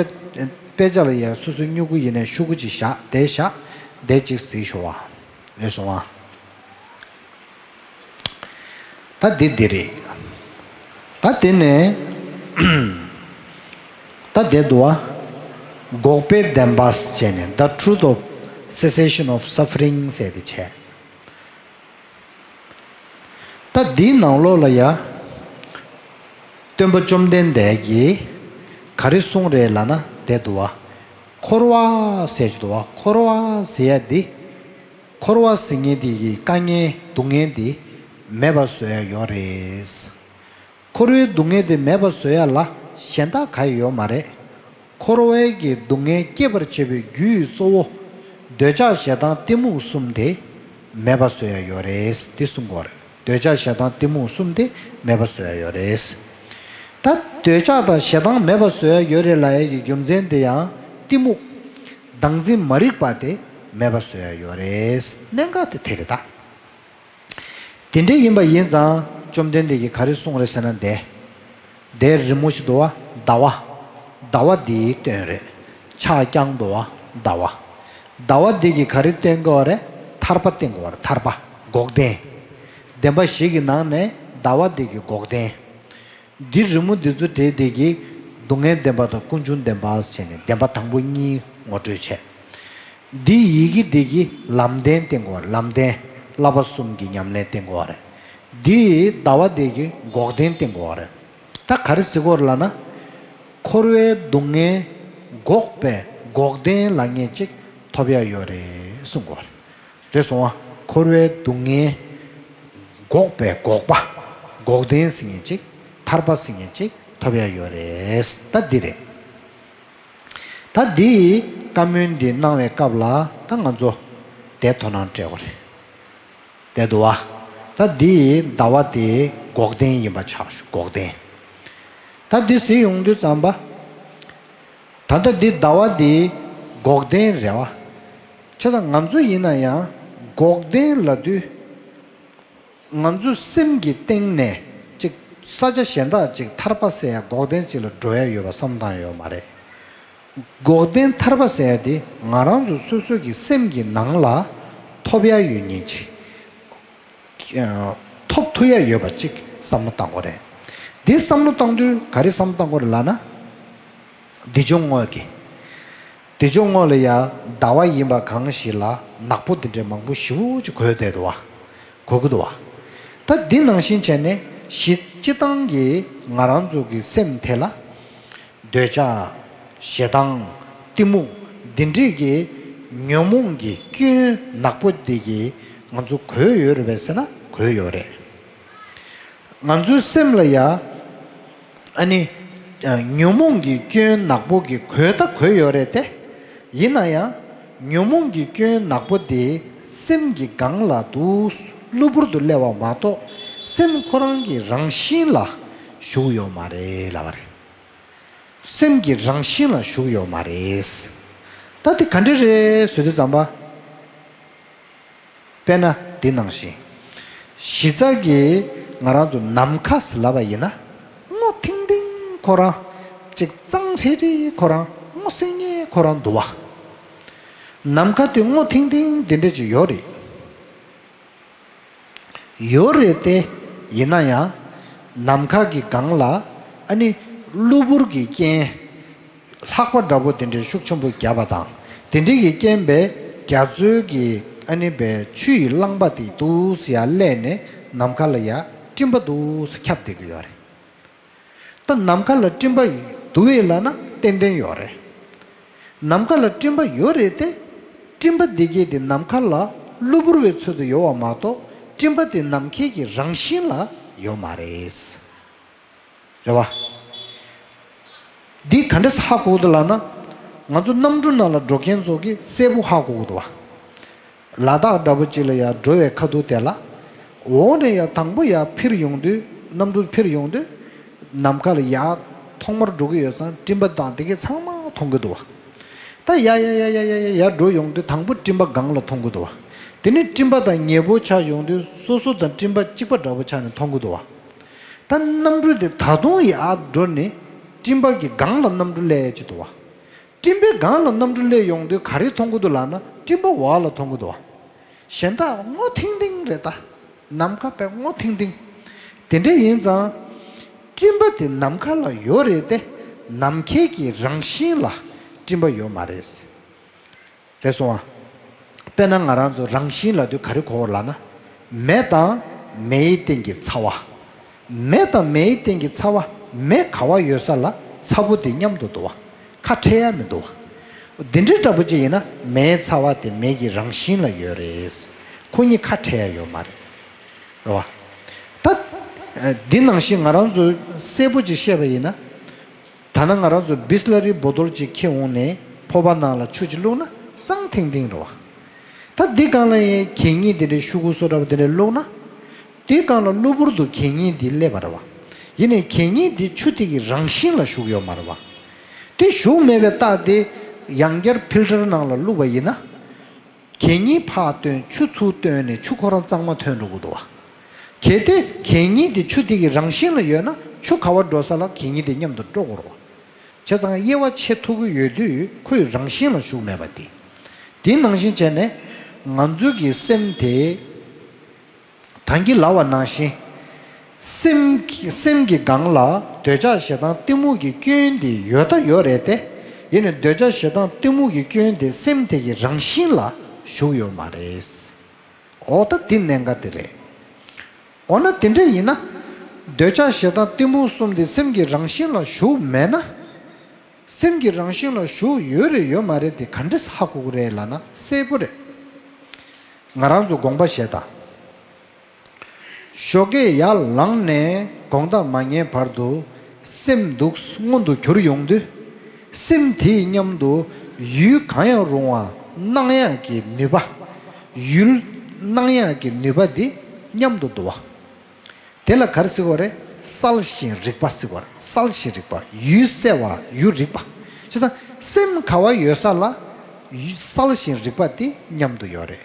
དཔེ་ཆ་ལ་ཡ་སོ་སོའི་སྨྱུ་གུ་ཡིན་ནའི་ཤོག་གུ་གཅིག་བཞག་དེ་བཞག་དེ་གཅིག་གཟིགས་ཤོག་བ། ལོས་སོང་བ། ད་འདི་འདི་རེད། ད་དེ་ནས་ད་དེ་འདུག་བ། འགོག་པའི་བདེན་པ་བྱས་ནས་The Truth of Cessation of Suffering ཟེར་དེ་བྱས། ད་འདིའི་ནང་ལོགས་ལ་ཡ། སྟོན་པ་བཅོམ་ལྡན་འདས་ཀྱིས་ག་རེ་གསུངས་རེད་ལབ་ན་དེ་འདུག་བ། འཁོར་བ་ཟེར་གྱི་འདུག་བ། འཁོར་བ་ཟེར་ཡ་འདི། འཁོར་བ་ཟེར་མཁན་དེ་གི་དཀའ་ངལ་སྡུག་བསྔལ་འདི་མེད་པ་བཟོ་ཡ་ཡོད་རེད། འཁོར་བའི་སྡུག་བསྔལ་དེ་མེད་པ་བཟོ་ཡ་ལ་གཞན་དག་ག་ཡང་ཡོད་མ་རེད། འཁོར་བའི་གི་སྡུག་བསྔལ་སྐྱེད་པར་བྱེད་པའི་རྒྱུ་ཡི་གཙོ་བོ། འདོད་ཆགས་ཞེ་སྡང་གཏི་མུག་གསུམ་དེ་མེད་པ་བཟོ་ཡ་ཡོད་རེད་དེ་གསུང་གི་ཡོད་རེད། འདོད་ཆགས་ཞེ་སྡང་གཏི་མུག་གསུམ་དེ་མེད་པ་བཟོ་ཡ་ཡོད་རེད། ད་འདོད་ཆགས་དང་ཞེ་སྡང་མེད་པ་བཟོ་ཡ་ཡོད་རེད་ལབ་ཡ་གི་རྒྱུ་མཚན་དེ་ཡང་གཏི་མུག་བདག་འཛིན་མ་རིག་པ་དེ་མེད་པ་བཟོ་ཡ་ཡོད་རེད། གནད་འགག་དེ་དེ་རེད་ད། དེ་འདྲ་ཡིན་པ་ཡིན་ཙང་བཅོམ་ལྡན་འདས་ཀྱིས་ག་རེ་གསུངས་རེད་ཟེར་ན་དེ། དེའི་རི་མོ་ཞིག་འདུག་བ། ཟླ་བ། ཟླ་བ་འདིའི་སྟོན་རེད། ཕྱག་བརྐྱངས་འདུག་བ། ཟླ་བ། ཟླ་བ་འདི་གིས་ག་རེ་སྟོན་གྱི་ཡོད་རེད། ཐར་པ་སྟོན་གྱི་ཡོད་རེད། ཐར་པ། འགོག་བདེན། བདེན་པ་བཞི་གི་ནང་ནས་ཟླ་བ་འདི་གིས་འགོག་བདེན། འདི་རི་མོ་འདི་ཚོ་དེ་དེ་གིས་སྡུག་བསྔལ་བདེན་པ་དང་ཀུན་འབྱུང་བདེན་པ་བྱས་ནས་བདེན་པ་དང་པོ་གཉིས་ངོ་སྤྲོད་བྱས། འདི་ཡི་གེ་འདི་གིས་ལམ་བདེན་བསྟན་དགོས་རེད། ལམ་བདེན། བསླབ་པ་གསུམ་གྱི་ཉམས་ལེན་བསྟན་དགོས་རེད། འདི་ཟླ་བ་འདི་གིས་འགོག་བདེན་བསྟན་དགོས་རེད། ད་ག་རེ་ཟེར་དགོས་རེད་ལབ་ན། འཁོར་བའི་སྡུག་བསྔལ་འགོག་པའི་འགོག་བདེན་ལབ་མཁན་ཅིག་ཐོབ་ཡ་ཡོད་རེད་གསུང་དགོས་རེད། རེད་སོང་བ། འཁོར་བའི་སྡུག་བསྔལ་འགོག་པའི་འགོག་པ། འགོག་བདེན་ཟེར་མཁན་ཅིག་ཐར་པ་ཟེར་མཁན་ཅིག་ཐོབ་ཡ་ཡོད་རེད། ད་འདི་རེད། ད་འདིའི་བཀའ་མོལ་འདི་གནང་བའི་སྐབས་ལ་ད་ང་ཚོ་དེ་དོ་སྣང་སྤྲད་དགོས་རེད། དེ་འདུག་བ། ད་འདིའི་ཟླ་བ་དེ་འགོག་བདེན་ཡིན་པ་ཆགས་ཞུ། འགོག་བདེན། ད་ ད་འདི་ཟེར་ཡོང་དུས་ཙམ་པ། ད་ལྟ་འདི་ཟླ་བ་འདི་འགོག་བདེན་རེད་བ། བྱས་ཙང་ང་ཚོ་ཡིན་ན་ཡང་འགོག་བདེན་ལབ་དུས། ང་ཚོའི་སེམས་ཀྱི་སྟེང་ནས་ཅིག་ས་ཆ་གཞན་དག་ཅིག་ཐར་པ་ཟེར་ཡ་འགོག་བདེན་ཅིག་ལ་འགྲོ་ཡ་ཡོད་པ་བསམ་བཏང་ཡོད་མ་རེད། འགོག་བདེན་ཐར་པ་ཟེར་ཡ་དེ་ང་རང་ཚོ་སོ་སོ་གི་སེམས་ཀྱི་ནང་ལ་ཐོབ་ཡ་ཡོད་མཁན་ཅིག་ཨ། ཐོབ་ཐུབ་ཡ་ཡོད་པ་ཅིག་བསམ་བློ་བཏང་དགོས་རེད། འདི་བསམ་བློ་བཏང་དུས་ག་རེ་བསམ་བློ་བཏང་དགོས་རེད་ལབ་ན། འདི་ཅུང་དངོས་ཀྱི། འདི་ཅུང་དངོས་ལ་ཡ་ཟླ་བ་ཡིན་པ་གང་ཞིག་ལ་ནག་པོ་འདི་འདྲའི་མང་པོ་ཞེ་པོ་ཅིག་གོས་བསྡད་འདུག་བ། གོས་ཀྱི་འདུག་བ། ད་འདི་ནང་བཞིན་བྱས་ནས་གཞི་སྤྱི་བཏང་གི་ང་རང་ཚོ་གི་སེམས་དེ་ལ། འདོད་ཆགས། ཞེ་སྡང་། གཏི་མུག་འདི་འདྲས་ཀྱི་ཉོན་མོངས་ཀྱི་སྐྱོན་ནག་པོ་འདི་གིས་ང་ཚོ་གོས་ཡོད་རེད་པས་ཟེར་ན་གོས་ཡོད་རེད། ང་ཚོའི་སེམས་ལ་ཡ། ཨ་ནི། ཉོན་མོངས་ཀྱི་སྐྱོན་ནག་པོ་གི་གོས་ད་གོས་ཡོད་རེད་དེ། ཡིན་ན་ཡང་། ཉོན་མོངས་ཀྱི་སྐྱོན་ནག་པོ་དེ་སེམས་ཀྱི་སྒང་ལ་དུ། གློ་བུར་དུ་སླེབས་པ་མ་གཏོགས། སེམས་ཁོ་རང་གི་རང་བཞིན་ལ་ཞུགས་ཡོད་མ་རེད་ལབ་པ་རེད། སེམས་ཀྱི་རང་བཞིན་ལ་ཞུགས་ཡོད་མ་རེད། ད་དེ་ག་འདྲ་རེད་ཟེར་དུས་ཙམ་པ། དཔེར་ན་འདི་ནང་བཞིན། གཞི་རྩ་གི་ང་རང་ཚོ་ནམ་མཁའ་ཟེར་ལབ་པ་ཡིན་ན། སྔོ་ཐིང་ཐིང་ཁོ་རང་། ཅིག་གཙང་ཧྲིལ་ཧྲིལ་ཁོ་རང་། སྔོ་སེང་གེ་ཁོ་རང་འདུག་བ། ནམ་མཁའ་དེ་སྔོ་ཐིང་ཐིང་འདི་འདྲ་ཅིག་ཡོད་རེད། ཡོད་རེད་དེ། ཡིན་ན་ཡང་། ནམ་མཁའ་གི་སྒང་ལ། ཨ་ནི། གློ་བུར་གྱི་རྐྱེན། ལྷགས་པ་འདྲ་པོ་དེ་འདྲའི་ཤུགས་ཆེན་པོ་བརྒྱབ་པ་དང་། དེ་འདྲའི་གི་རྐྱེན་པས་རྒྱ་མཚོའི་གི། ཨ་ནི་པའི་ཆུ་ཡི་རླངས་པ་དེ་འདུག་སེ་ཡར་སླེབས་ནས་ནམ་མཁའ་ལ་ཡར་སྤྲིན་པ་འདུག་སེ་ཁྱབ་བསྡད་ཀྱི་ཡོད་རེད། ད་ནམ་མཁའ་ལ་སྤྲིན་པ་འདུག་གས་ལབ་ན་ཏན་ཏན་ཡོད་རེད། ནམ་མཁའ་ལ་སྤྲིན་པ་ཡོད་རེད་དེ། སྤྲིན་པ་འདི་གས་དེ་ནམ་མཁའ་ལ་གློ་བུར་བའི་ཚུལ་དུ་ཡོད་པ་མ་གཏོགས། སྤྲིན་པ་དེ་ནམ་མཁའི་གི་རང་བཞིན་ལ་ཡོད་མ་རེད། རེད་བ། འདི་ག་འདྲས་ཧ་གོ་གི་འདུག་ལབ་ན། ང་ཚོ་གནམ་གྲུ་ནང་ལ་འགྲོ་མཁན་ཚོ་གིས་གསལ་པོ་ཧ་གོ་གི་འདུག་བ། ལ་དྭགས་འདྲ་པོ་ཅིག་ལ་ཡར་འགྲོ་བའི་ཁ་ཐུག་དེ་ལ། འོག་ནས་ཡར་དང་པོ་ཡར་འཕུར་ཡོང་དུས། གནམ་གྲུ་འཕུར་ཡོང་དུས། ནམ་མཁའ་ལ་ཡར་ཐོག་མར་འགྲོ་གི་ཡོད་ཙང་སྤྲིན་པ་དང་དེ་གས་ཚང་མ་མཐོང་གི་འདུག་བ། ད་ཡར་ཡར་ཡར་ཡར་ཡར་ཡར་ཡར་འགྲོ་ཡོང་དུས་དང་པོ་སྤྲིན་པ་སྒང་ལ་མཐོང་གི་འདུག་བ། དེ་ནས་སྤྲིན་པ་དང་ཉེ་པོ་ཆགས་ཡོང་དུས་སོ་སོ་དང་སྤྲིན་པ་གཅིག་པ་འདྲ་པོ་ཆགས་ནས་མཐོང་གི་འདུག་བ། ད་གནམ་གྲུ་དེ་ད་དུང་ཡར་འགྲོ་ནས་སྤྲིན་པ་གི་སྒང་ལ་གནམ་གྲུ་སླེབས་ཀྱི་འདུག་བ། སྤྲིན་པའི་སྒང་ལ་གནམ་གྲུ་སླེབས་ཡོང་དུས་ག་རེ་མཐོང་གི་འདུག་ལབ་ན་སྤྲིན་པ་འོག་ལ་མཐོང་གི་འདུག་བ། གཞན་དག་སྔོ་ཐིང་ཐིང་རེད་ད། ནམ་མཁའ་དཔེ་སྔོ་ཐིང་ཐིང་། དེ་འདྲ་ཡིན་ཙང་། སྤྲིན་པ་དེ་ནམ་མཁའ་ལ་ཡོད་རེད་དེ། ནམ་མཁའི་གི་རང་བཞིན་ལ་སྤྲིན་པ་ཡོད་མ་རེད། རེད་སོང་ཨ། དཔེར་ན་ང་རང་ཚོ་རང་བཞིན་ལབ་དུས་ག་རེ་གོ་བ་ལབ་ན། མེ་དང་མེའི་སྟེང་གི་ཚ་བ། མེ་དང་མེའི་སྟེང་གི་ཚ་བ། མེ་ག་བ་ཡོད་ས་ལ་ཚ་པོ་དེ་མཉམ་དུ་འདུག་བ། ཁ་ཕྲལ་ཡ་མི་འདུག་བ། འདི་འདྲའི་འདྲ་པོ་ཅིག་ཡིན་ན་མེའི་ཚ་བ་དེ་མེ་གི་རང་བཞིན་ལ་ཡོད་རེད། ཁོ་གཉིས་ཁ་ཕྲལ་ཡ་ཡོད་མ་རེད། རེད་བ། ད། འདི་ནང་བཞིན་ང་རང་ཚོ་གསལ་པོ་ཅིག་བཤད་པ་ཡིན་ན། ད་ནང་ང་རང་ཚོ་བི་སི་ལ་རི་བོ་ཏོལ་ཅིག་འཁྱེར་འོང་ནས་ཕོར་པ་ནང་ལ་ཆུ་ཅིག་བླུགས་ན་གཙང་ཐིང་ཐིང་རེད་བ། ད་འདི་སྒང་ལ་ཡང་གད་སྙིགས་དེ་འདྲའི་ཤོག་གུ་སོ་འདྲ་པོ་དེ་འདྲ་བླུགས་ན། དེའི་སྒང་ལ་གློ་བུར་དུ་གད་སྙིགས་འདི་སླེབས་པ་རེད་བ། ཡིན་ནའི་གད་སྙིགས་འདི་ཆུ་དེ་གི་རང་བཞིན་ལ་ཞུགས་ཡོད་མ་རེད་བ། དེ་ཞུགས་མེད་པའི་རྟགས་དེ་ཡང་བསྐྱར་ཕིལ་ཊར་ནང་ལ་བླུགས་པ་ཡིན་ན། གད་སྙིགས་ཕར་བཏོན། ཆུ་ཚུར་བཏོན་ནས་ཆུ་ཁོ་རང་གཙང་མ་ཐོན་འགྲོ་གི་འདུག་བ། གལ་ཏེ་གད་སྙིགས་དེ་ཆུ་དེ་གི་རང་བཞིན་ལ་ཡོད་ན་ཆུ་ག་བ་འགྲོ་ས་ལ་གད་སྙིགས་དེ་མཉམ་དུ་འགྲོ་དགོས་རེད་བ། བྱས་ཙང་དབྱེ་བ་ཕྱེ་ཐུབ་ཀྱི་ཡོད་དུས་ཁོའི་རང་བཞིན་ལ་ཞུགས་མེད་པ་དེ། དེ་ནང་བཞིན་བྱས་ནས་ང་ཚོའི་གི་སེམས་དེ། ད་གིན་ལབ་པ་ནང་བཞིན། སེམས་ཀྱི་སེམས་ཀྱི་སྒང་ལ་འདོད་ཆགས་ཞེ་སྡང་གཏི་མུག་གི་སྐྱོན་དེ་ཡོད་ད་ཡོད་རེད་དེ། ཡིན་ནའི་འདོད་ཆགས་ཞེ་སྡང་གཏི་མུག་གི་སྐྱོན་དེ་སེམས་དེ་གི་རང་བཞིན་ལ་ཞུགས་ཡོད་མ་རེད། འོ་ད་འདི་གནད་འགག་དེ་རེད། འོ་ན་དེ་འདྲ་ཡིན་ན། འདོད་ཆགས་ཞེ་སྡང་གཏི་མུག་གསུམ་དེ་སེམས་ཀྱི་རང་བཞིན་ལ་ཞུགས་མེད་ན། སེམས་ཀྱི་རང་བཞིན་ལ་ཞུགས་ཡོད་རེད་ཡོད་མ་རེད་དེ་ག་འདྲས་ཧ་གོ་གི་རེད་ལབ་ན་གསལ་པོ་རེད། ང་རང་ཚོ་དགོངས་པ་བཞེས་དང་། ཞོགས་ཀས་ཡར་ལངས་ནས་དགོང་དག་མ་ཉལ་བར་དུ་སེམས་སྡུག་སྔོན་དུ་གྱུར་ཡོང་དུས། སེམས་དེའི་མཉམ་དུ་ཡུལ་གང་ཡང་རུང་བ་སྣང་ཡག་གི་ནུས་པ། ཡུལ་སྣང་ཡག་གི་ནུས་པ་འདི་མཉམ་དུ་འདུ་བ། དེ་ལ་ག་རེ་ཟེར་དགོས་རེད། གསལ་ཞིང་རིག་པ་ཟེར་བ་རེད། གསལ་ཞིང་རིག་པ། ཡུལ་གསལ་བ། ཡུལ་རིག་པ། བྱས་ཙང་སེམས་ག་བ་ཡོད་ས་ལ་ཡུལ་གསལ་ཞིང་རིག་པ་དེ་མཉམ་དུ་ཡོད་རེད།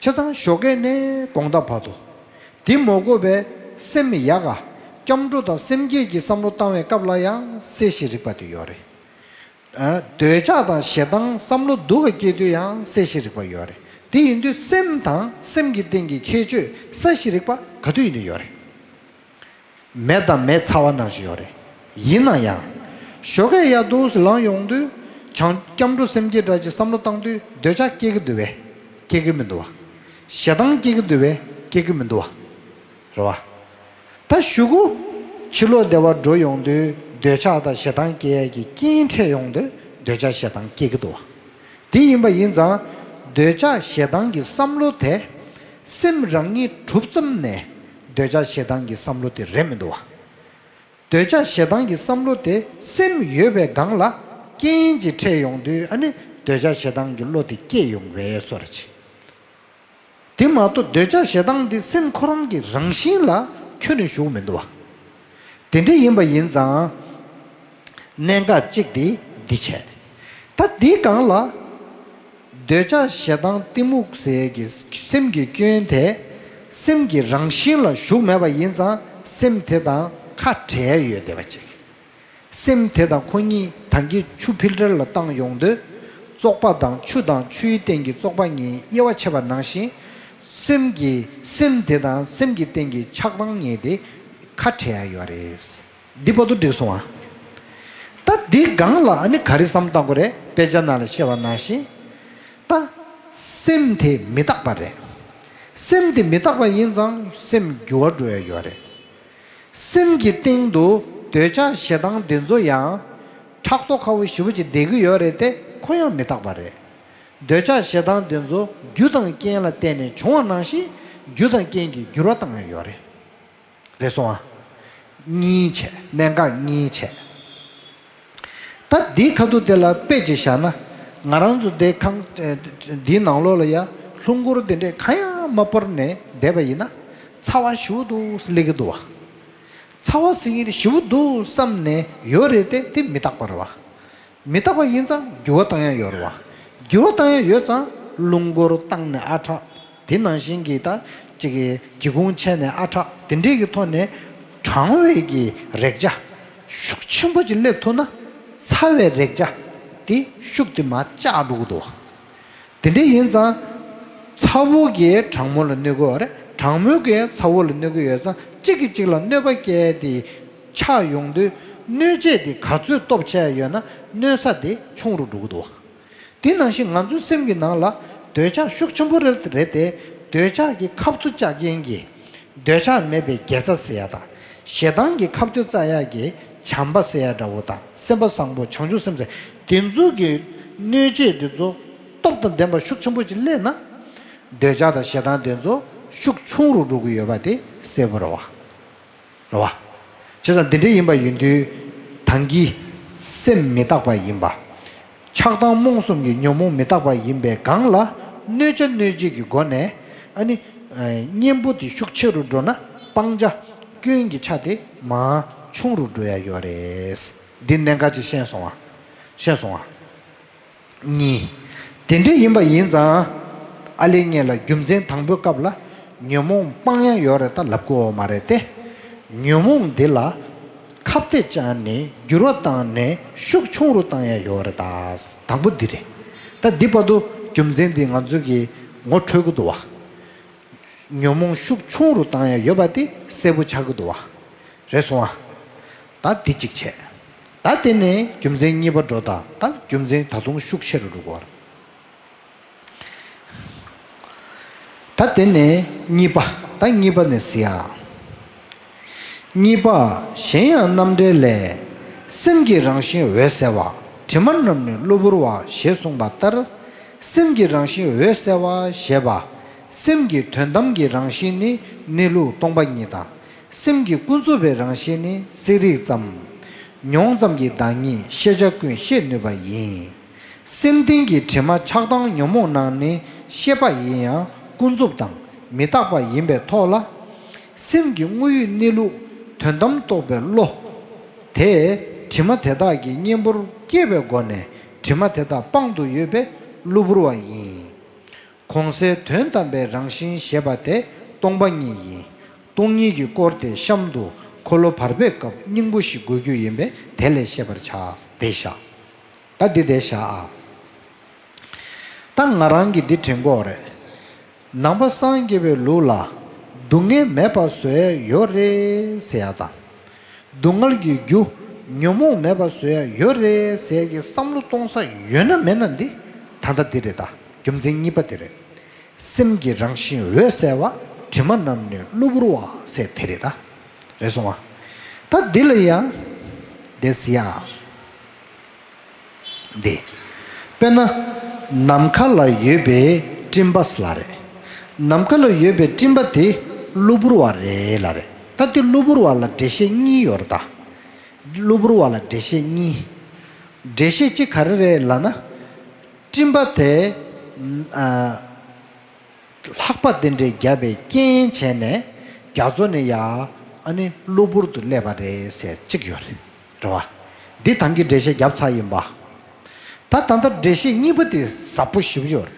བྱས་ཙང་ཞོགས་ཀས་ནས་དགོང་དག་བར་དུ། དེ་མ་དགོས་པའི་སེམས་ཡག་ག་སྐྱབས་འགྲོ་དང་སེམས་བསྐྱེད་ཀྱི་བསམ་བློ་བཏང་བའི་སྐབས་ལ་ཡང་གསལ་ཞིང་རིག་པ་དེ་ཡོད་རེད། ཨ། འདོད་ཆགས་དང་ཞེ་སྡང་བསམ་བློ་སྡུག་ག་སྐྱེ་དུས་ཡང་གསལ་ཞིང་རིག་པ་ཡོད་རེད། དེ་ཡིན་དུས་སེམས་དང་སེམས་ཀྱི་སྟེང་གི་ཁྱད་ཆོས་གསལ་ཞིང་རིག་པ་ག་དུས་ཡིན་དུས་ཡོད་རེད། མེ་དང་མེ་ཚ་བ་ནང་བཞིན་ཡོད་རེད། ཡིན་ན་ཡང་། ཞོགས་ཀས་ཡར་འདུག་སེ་ལངས་ཡོང་དུས་བྱང་སྐྱབས་འགྲོ་སེམས་བསྐྱེད་འདྲ་ཅིག་བསམ་བློ་བཏང་དུས་འདོད་ཆགས་སྐྱེ་གི་འདུག་བས། སྐྱེ་གི་མི་འདུག་བ། ཞེ་སྡང་སྐྱེ་གི་འདུག་བས། སྐྱེ་གི་མི་འདུག་བ། རེད་བ། ད་གཞུག་གུ་ཕྱི་ལོགས་བདེ་བར་འགྲོ་ཡོང་དུས་འདོད་ཆགས་དང་ཞེ་སྡང་སྐྱེ་ཡས་ཀྱི་རྐྱེན་འཕྲད་ཡོང་དུས་འདོད་ཆགས་ཞེ་སྡང་སྐྱེ་གི་འདུག་བ། དེ་ཡིན་པ་ཡིན་ཙང་། འདོད་ཆགས་ཞེ་སྡང་གི་བསམ་བློ་དེ་སེམས་རང་ཉིད་གྲུབ་ཙམ་ནས་འདོད་ཆགས་ཞེ་སྡང་གི་བསམ་བློ་དེ་རེད་མི་འདུག་བ། འདོད་ཆགས་ཞེ་སྡང་གི་བསམ་བློ་དེ་སེམས་ཡོད་པའི་སྒང་ལ་རྐྱེན་ཅིག་འཕྲད་ཡོང་དུས་ཨ་ནི་འདོད་ཆགས་ཞེ་སྡང་གི་བློ་དེ་སྐྱེ་ཡོང་བས་སོ་ར་ཆེ། དེ་མ་གཏོགས་འདོད་ཆགས་ཞེ་སྡང་དེ་སེམས་ཁོ་རང་གི་རང་བཞིན་ལ་ཁྱོན་ནས་ཞུགས་མི་འདུག་བ། དེ་འདྲ་ཡིན་པ་ཡིན་ཙང་། གནད་འགག་གཅིག་དེ་འདི་བྱས། ད་འདིའི་སྒང་ལ། འདོད་ཆགས་ཞེ་སྡང་གཏི་མུག་ཟེར་གྱི་སེམས་ཀྱི་སྐྱོན་དེ་སེམས་ཀྱི་རང་བཞིན་ལ་ཞུགས་མེད་པ་ཡིན་ཙང་སེམས་དེ་དང་ཁ་བྲལ་ཡོད་བསྡད་པ་ཅིག་སེམས་དེ་དང་ཁོ་གཉིས་ད་གིན་ཆུ་ཕིལ་ཊར་ལ་བཏང་ཡོང་དུས་བཙོག་པ་དང་ཆུ་དང་ཆུའི་སྟེང་གི་བཙོག་པ་གཉིས་དབྱེ་བ་ཕྱེ་བ་ནང་བཞིན། སེམས་ཀྱི་སེམས་དེ་དང་སེམས་ཀྱི་སྟེང་གི་ཆགས་སྡང་གཉིས་དེ་ཁ་བྲལ་ཡ་ཡོད་རེད། འདི་བར་དུ་འགྲིག་སོང་ཨ། ད་འདི་སྒང་ལ་ཨ་ནི་ག་རེ་བསམ་བཏང་དགོས་རེད། དཔེ་ཆ་ནང་ལ་བཤད་པ་ནང་བཞིན། ད་སེམས་དེ་མི་རྟག་པ་རེད། སེམས་དེ་མི་རྟག་པ་ཡིན་ཙང་སེམས་འགྱུར་བ་འགྲོ་ཡ་ཡོད་རེད། སེམས་ཀྱི་སྟེང་དུ་འདོད་ཆགས་ཞེ་སྡང་འདི་ཚོ་ཡང་ཕྲག་དོག་ཁ་བོ་ཞེ་པོ་ཅིག་བསྡད་ཀྱི་ཡོད་རེད་དེ་ཁོ་ཡང་མི་རྟག་པ་རེད། འདོད་ཆགས་ཞེ་སྡང་འདི་ཚོ་རྒྱུ་དང་རྐྱེན་ལ་བརྟེན་ནས་བྱུང་བ་ནང་བཞིན་རྒྱུ་དང་རྐྱེན་གྱིས་འགྱུར་བ་བཏང་ཡ་ཡོད་རེད། རེད་སོང་ཨ། གཉིས་བྱས། གནད་འགག་གཉིས་བྱས། ད་འདིའི་ཁ་ཐུག་དེ་ལ་དཔེ་ཅིག་བཞག་ན། ང་རང་ཚོ་འདི་ཁང་ཨེ་འདིའི་ནང་ལོགས་ལ་ཡ་རླུང་འཁོར་དེ་འདྲས་གང་ཡང་མ་སྤར་ནས་བསྡད་པ་ཡིན་ན་ཚ་བ་ཞེ་པོ་འདུག་སེ་སླེབས་ཀྱི་འདུག་བ། ཚ་བ་ཟེར་མཁན་དེ་ཞེ་པོ་འདུག་བསམ་ནས་ཡོད་རེད་དེ་དེ་མི་རྟག་པ་རེད་བ། མི་རྟག་པ་ཡིན་ཙང་འགྱུར་བ་བཏང་ཡ་ཡོད་རེད་བ། འགྱུར་བ་བཏང་ཡ་ཡོད་ཙང་རླུང་འཁོར་བཏང་ནས་ཨ་དྲག་དེ་ནང་བཞིན་གྱི་ད་ཅིག་གི་སྒེའུ་ཁུང་ཕྱེ་ནས་ཨ་དྲག་དེ་འདྲས་ཀྱི་ཐོག་ནས་གྲང་བའི་གི་རེག་བྱ་ཤུགས་ཆེན་པོ་ཅིག་སླེབས་ཐུབ་ན་ཚ་བའི་རེག་བྱ་དེ་ཤུགས་དེ་མར་བཅག་འགྲོ་གི་འདུག་བ། དེ་འདྲ་ཡིན་ཙང་། ཚ་བོ་གིས་གྲང་མོ་ལ་གནོད་ཀྱི་ཡོད་རེད། གྲང་མོ་གིས་ཚ་བོ་ལ་གནོད་ཀྱི་ཡོད་ཙང་གཅིག་གིས་གཅིག་ལ་གནོད་པ་སྐྱེལ་ཏེ་ཆགས་ཡོང་དུས་གནོད་བྱེད་དེ་ག་ཚོད་སྟོབས་ཆེ་ཡོད་ན་གནོད་ས་དེ་ཆུང་རུ་འགྲོ་གི་འདུག་བ། དེ་ནང་བཞིན་ང་ཚོའི་སེམས་ཀྱི་ནང་ལ་འདོད་ཆགས་ཤུགས་ཆེན་པོ་རེད་རེད་དེ། འདོད་ཆགས་ཀྱི་ཁ་ཐུག་བཅག་མཁན་གྱི། འདོད་ཆགས་མེད་པའི་དགེ་རྩ་ཟེར་ཡ་དང་། ཞེ་སྡང་གི་ཁ་ཐུག་བཅག་ཡ་གི་བྱམས་པ་ཟེར་ཡ་འདྲ་བོ་དང་སེམས་པ་བཟང་པོ་བྱང་ཆུབ་སེམས་ཟེར་དེ་ཚོ་གི་གནོད་བྱེད་དེ་ཚོ་སྟོབས་དང་ལྡན་པ་ཤུགས་ཆེན་པོ་ཅིག་སླེབས་ན། འདོད་ཆགས་དང་ཞེ་སྡང་དེ་ཚོ་ཤུགས་ཆུང་རུ་འགྲོ་གི་ཡོད་པ་དེ་གསལ་པོ་རེད་བ། རེད་བ། བྱས་ཙང་འདི་འདྲ་ཡིན་པ་ཡིན་དུས། ད་གིན་སེམས་མི་རྟག་པ་ཡིན་པ། ཆགས་སྡང་རྨོངས་གསུམ་གྱི་ཉོན་མོངས་མི་རྟག་པ་ཡིན་པའི་སྒང་ལ་གནོད་བྱ་གནོད་བྱེད་ཀྱི་སྒོ་ནས་ཨ་ནི། ཨ། གཉེན་པོ་དེ་ཤུགས་ཆེ་རུ་འགྲོ་ན་སྤང་བྱ་སྐྱོན་གྱི་ཆ་དེ་མར་ཆུང་རུ་འགྲོ་ཡ་ཡོད་རེད། འདི་གནད་འགག་ཅིག་ཤེས་སོང་ང་། ཤེས་སོང་ང་། གཉིས། དེ་འདྲ་ཡིན་པ་ཡིན་ཙང་། ཨ་ལས་ངེད་ལ་རྒྱུ་མཚན་དང་པོའི་སྐབས་ལ་ཉོན་མོངས་སྤང་ཡ་ཡོད་རེད་ད་ལབ་དགོས་མ་རེད་དེ། ཉོན་མོངས་འདི་ལ་ཁ་གཏད་བཅག་ནས་འགྱུར་བ་བཏང་ནས་ཤུགས་ཆུང་རུ་བཏང་ཡ་ཡོད་རེད་ད། དང་པོ་འདི་རེད། ད་འདི་བར་དུ་རྒྱུ་མཚན་འདི་ང་ཚོ་གིས་ངོ་འཕྲོད་ཀྱི་འདུག་བ། ཉོན་མོངས་ཤུགས་ཆུང་རུ་བཏང་ཡ་ཡོད་པ་དེ་གསལ་པོ་ཆགས་ཀྱི་འདུག་བ། རེད་སོང་ཨ། ད་འདི་གཅིག་བྱས། ད་དེ་ནས་རྒྱུ་མཚན་གཉིས་པ་འགྲོ་ད། ད་རྒྱུ་མཚན་ད་དུང་ཤུགས་ཆེ་རུ་འགྲོ་གི་ཡོད་རེད། ད་དེ་ནས་གཉིས་པ། ད་གཉིས་པ་ནས་གཟིགས་ཨ། གཉིས་པ། གཞན་ཡང་རྣམ་འགྲེལ་ལས། སེམས་ཀྱི་རང་བཞིན་འོད་གསལ་བ། དྲི་མ་རྣམས་ནི་གློ་བུར་བ་ཞེས་གསུངས་པ་ལྟར། སེམས་ཀྱི་རང་བཞིན་འོད་གསལ་བ་ཞེས་པ། སེམས་ཀྱི་དོན་དམ་གྱི་རང་བཞིན་ནི་གནས་ལུགས་སྟོང་པ་ཉིད་དང་། སེམས་ཀྱི་ཀུན་རྫོབ་པའི་རང་བཞིན་ནི་གསལ་རིག་ཙམ། མྱོང་ཙམ་གྱི་བདག་ཉིད་ཤེས་བྱ་ཀུན་ཤེས་ནུས་པ་ཡིན། སེམས་རྟེན་གྱི་དྲི་མ་ཆགས་སྡང་ཉོན་མོངས་རྣམས་ནི་ཤེས་པ་ཡིན་ཡང་ཀུན་རྫོབ་དང་མི་རྟག་པ་ཡིན་པའི་ཐོག་ལ། སེམས་ཀྱི་དངོས་ཡུལ་གནས་ལུགས་ དོན་དམ་རྟོགས་པའི་བློ། དེས་དྲི་མ་དེ་དག་གི་གཉེན་པོར་སྐྱེས་པའི་སྒོ་ནས་དྲི་མ་དེ་དག་སྤང་དུ་ཡོད་པས་གློ་བུར་བ་ཡིན། གོང་གསལ་དོན་དམ་པའི་རང་བཞིན་ཞེས་པ་དེ་སྟོང་པ་ཉིད་ཡིན། སྟོང་ཉིད་ཀྱི་སྐོར་དེ་གཤམ་དུ་འཁོར་ལོ་བར་པའི་སྐབས་སྙིང་པོ་ཞིག་དགོས་རྒྱུ་ཡིན་པས་དེ་ལས་བཤད་པར་བྱ། དེ་བཞག་ད་འདི་དེ་བཞག་ཨ། ད་ང་རང་གིས་འདི་དྲན་གྱི་ཡོད་རེད། ནང་པ་སངས་རྒྱས་པའི་ལུགས་ལ་སྡུག་བསྔལ་མེད་པ་བཟོ་ཡ་ཡོད་རེད་ཟེར་ཡ་དང་། སྡུག་བསྔལ་གྱི་རྒྱུ་ཉོན་མོངས་མེད་པ་བཟོ་ཡ་ཡོད་རེད་ཟེར་ཡ་གི་བསམ་བློ་གཏོང་ས་ཡོད་ན་མེད་ན་འདི་ད་ལྟ་འདི་རེད་ད། རྒྱུ་མཚན་གཉིས་པ་དེ་རེད། སེམས་ཀྱི་རང་བཞིན་འོད་གསལ་བ། དྲི་མ་རྣམས་ནི་གློ་བུར་བ་ཟེར་དེ་རེད་ད། རེད་སོང་ང་། ད་འདི་ལ་ཡང་དེ་ཟེར་ཡ། འདི། དཔེར་ན། ནམ་མཁའ་ལ་ཡོད་པའི་སྤྲིན་པ་ལ་རེད། ནམ་མཁའ་ལ་ཡོད་པའི་སྤྲིན་པ་དེ་གློ་བུར་བ་རེད་ལ་རེད། ད་དེ་གློ་བུར་བ་ལ་འགྲེལ་བཤད་གཉིས་ཡོད་རེད་ད། གློ་བུར་བ་ལ་འགྲེལ་བཤད་གཉིས། འགྲེལ་བཤད་གཅིག་ག་རེ་རེད་ལབ་ན། སྤྲིན་པ་དེ། ཨ། ལྷགས་པ་དེ་འདྲའི་བརྒྱབ་པའི་རྐྱེན་བྱས་ནས་རྒྱ་མཚོ་ནི་ཡ་ཨ་ནི་གློ་བུར་དུ་སླེབས་པ་རེད་ཟེར་གཅིག་ཡོད་རེད། རེད་བ། འདི་ཐང་གི་འགྲེལ་བཤད་བརྒྱབ་ཚར་ཡིན་པ། ད་ད་ལྟ་འགྲེལ་བཤད་གཉིས་པ་དེ་ཟབ་པོ་ཞེ་པོ་ཡོད་རེད།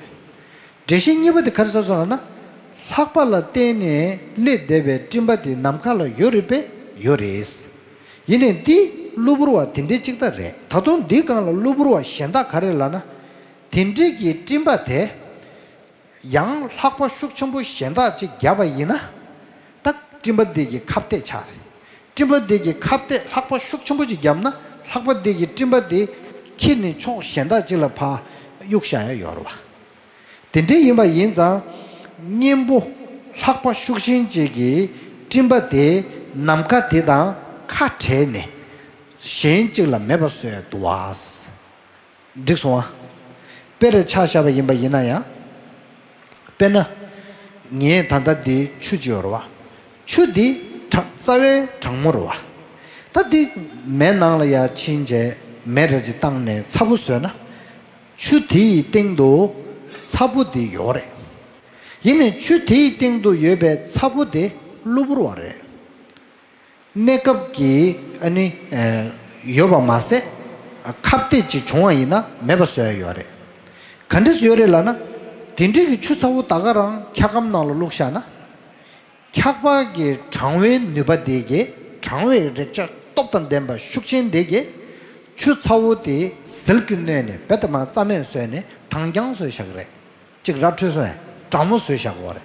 འགྲེལ་བཤད་གཉིས་པ་དེ་ག་རེ་ཟེར་སོང་ལབ་ན། ལྷགས་པ་ལ་བརྟེན་ནས་སླེབས་བསྡད་པའི་སྤྲིན་པ་དེ་ནམ་མཁའ་ལ་ཡོད་རེད་པས་ཡོད་རེད། ཡིན་ནའི་འདི་གློ་བུར་བ་དེ་འདྲའི་གཅིག་ད་རེད། ད་དུང་འདིའི་སྒང་ལ་གློ་བུར་བ་གཞན་དག་ག་རེ་ལབ་ན། དེ་འདྲའི་གི་སྤྲིན་པ་དེ། ཡང་ལྷགས་པ་ཤུགས་ཆེན་པོ་གཞན་དག་ཅིག་བརྒྱབ་པ་ཡིན་ན། ད་སྤྲིན་པ་འདི་གི་ཁ་གཏད་ཆགས་རེད། སྤྲིན་པ་འདི་གི་ཁ་གཏད་ལྷགས་པ་ཤུགས་ཆེན་པོ་ཅིག་བརྒྱབ་ན་ལྷགས་པ་འདི་གི་སྤྲིན་པ་འདི་ཁྱེར་ནས་ཕྱོགས་གཞན་དག་ཅིག་ལ་ཕར་གཡུག་བཞག་ཡ་ཡོད་རེད་བ། དེ་འདྲ་ཡིན་པ་ཡིན་ཙང་། གཉེན་པོ་ལྷགས་པ་ཤུགས་ཆེན་ཅིག་གིས་སྤྲིན་པ་དེ་ནམ་མཁའ་དེ་དང་ཁ་བྲལ་ནས་གཞན་ཅིག་ལ་མེད་པ་བཟོ་ཡ་འདུག་བ། འགྲིག་སོང་ཨ། དཔེ་རེ་ཆ་བཞག་པ་ཡིན་པ་ཡིན་ན་ཡང་། དཔེར་ན། ངས་ད་ལྟ་འདི་ཆུ་ཅིག་ཡོད་རེད་བ། ཆུ་འདི་གྲང་རྩ་བའི་གྲང་མོ་རེད་བ། ད་འདི་མེ་ནང་ལ་ཡར་ཕྱིན་བྱས་མེ་རེ་ཅིག་བཏང་ནས་ཚ་པོ་བཟོས་ན། ཆུ་དེའི་སྟེང་དུ་ཚ་པོ་འདི་ཡོད་རེད། ཡིན་ནའི་ཆུ་དེའི་སྟེང་དུ་ཡོད་པའི་ཚ་པོ་དེ་གློ་བུར་བ་རེད། གནས་སྐབས་ཀྱི་ཨ་ནི་ཨེ་ཡོད་པ་མ་ཟད། ཁ་གཏད་ཅིག་བྱུང་བ་ཡིན་ན་མེད་པ་བཟོ་ཡ་ཡོད་རེད། ག་འདྲས་ཡོད་རེད་ལབ་ན། དེ་འདྲའི་གི་ཆུ་ཚ་བོ་ད་ག་རང་འཁྱག་སྒམ་ནང་ལ་བླུགས་བཞག་ན། འཁྱག་པ་གི་གྲང་བའི་ནུས་པ་དེ་གིས་གྲང་བའི་རེག་བྱ་སྟོབས་དང་ལྡན་པ་ཤུགས་ཆེན་དེ་གིས་ཆུ་ཚ་བོ་དེ་ཟིལ་གྱིས་གནོན་ནས་རྦད་དེ་མར་རྩ་མེད་བཟོས་ནས་གྲང་རྐྱང་བཟོས་བཞག་གི་རེད། ཅིག་ར་འཕྲོད་སོང་ཡ། གྲང་མོ་བཟོས་བཞག་གོ་རེད།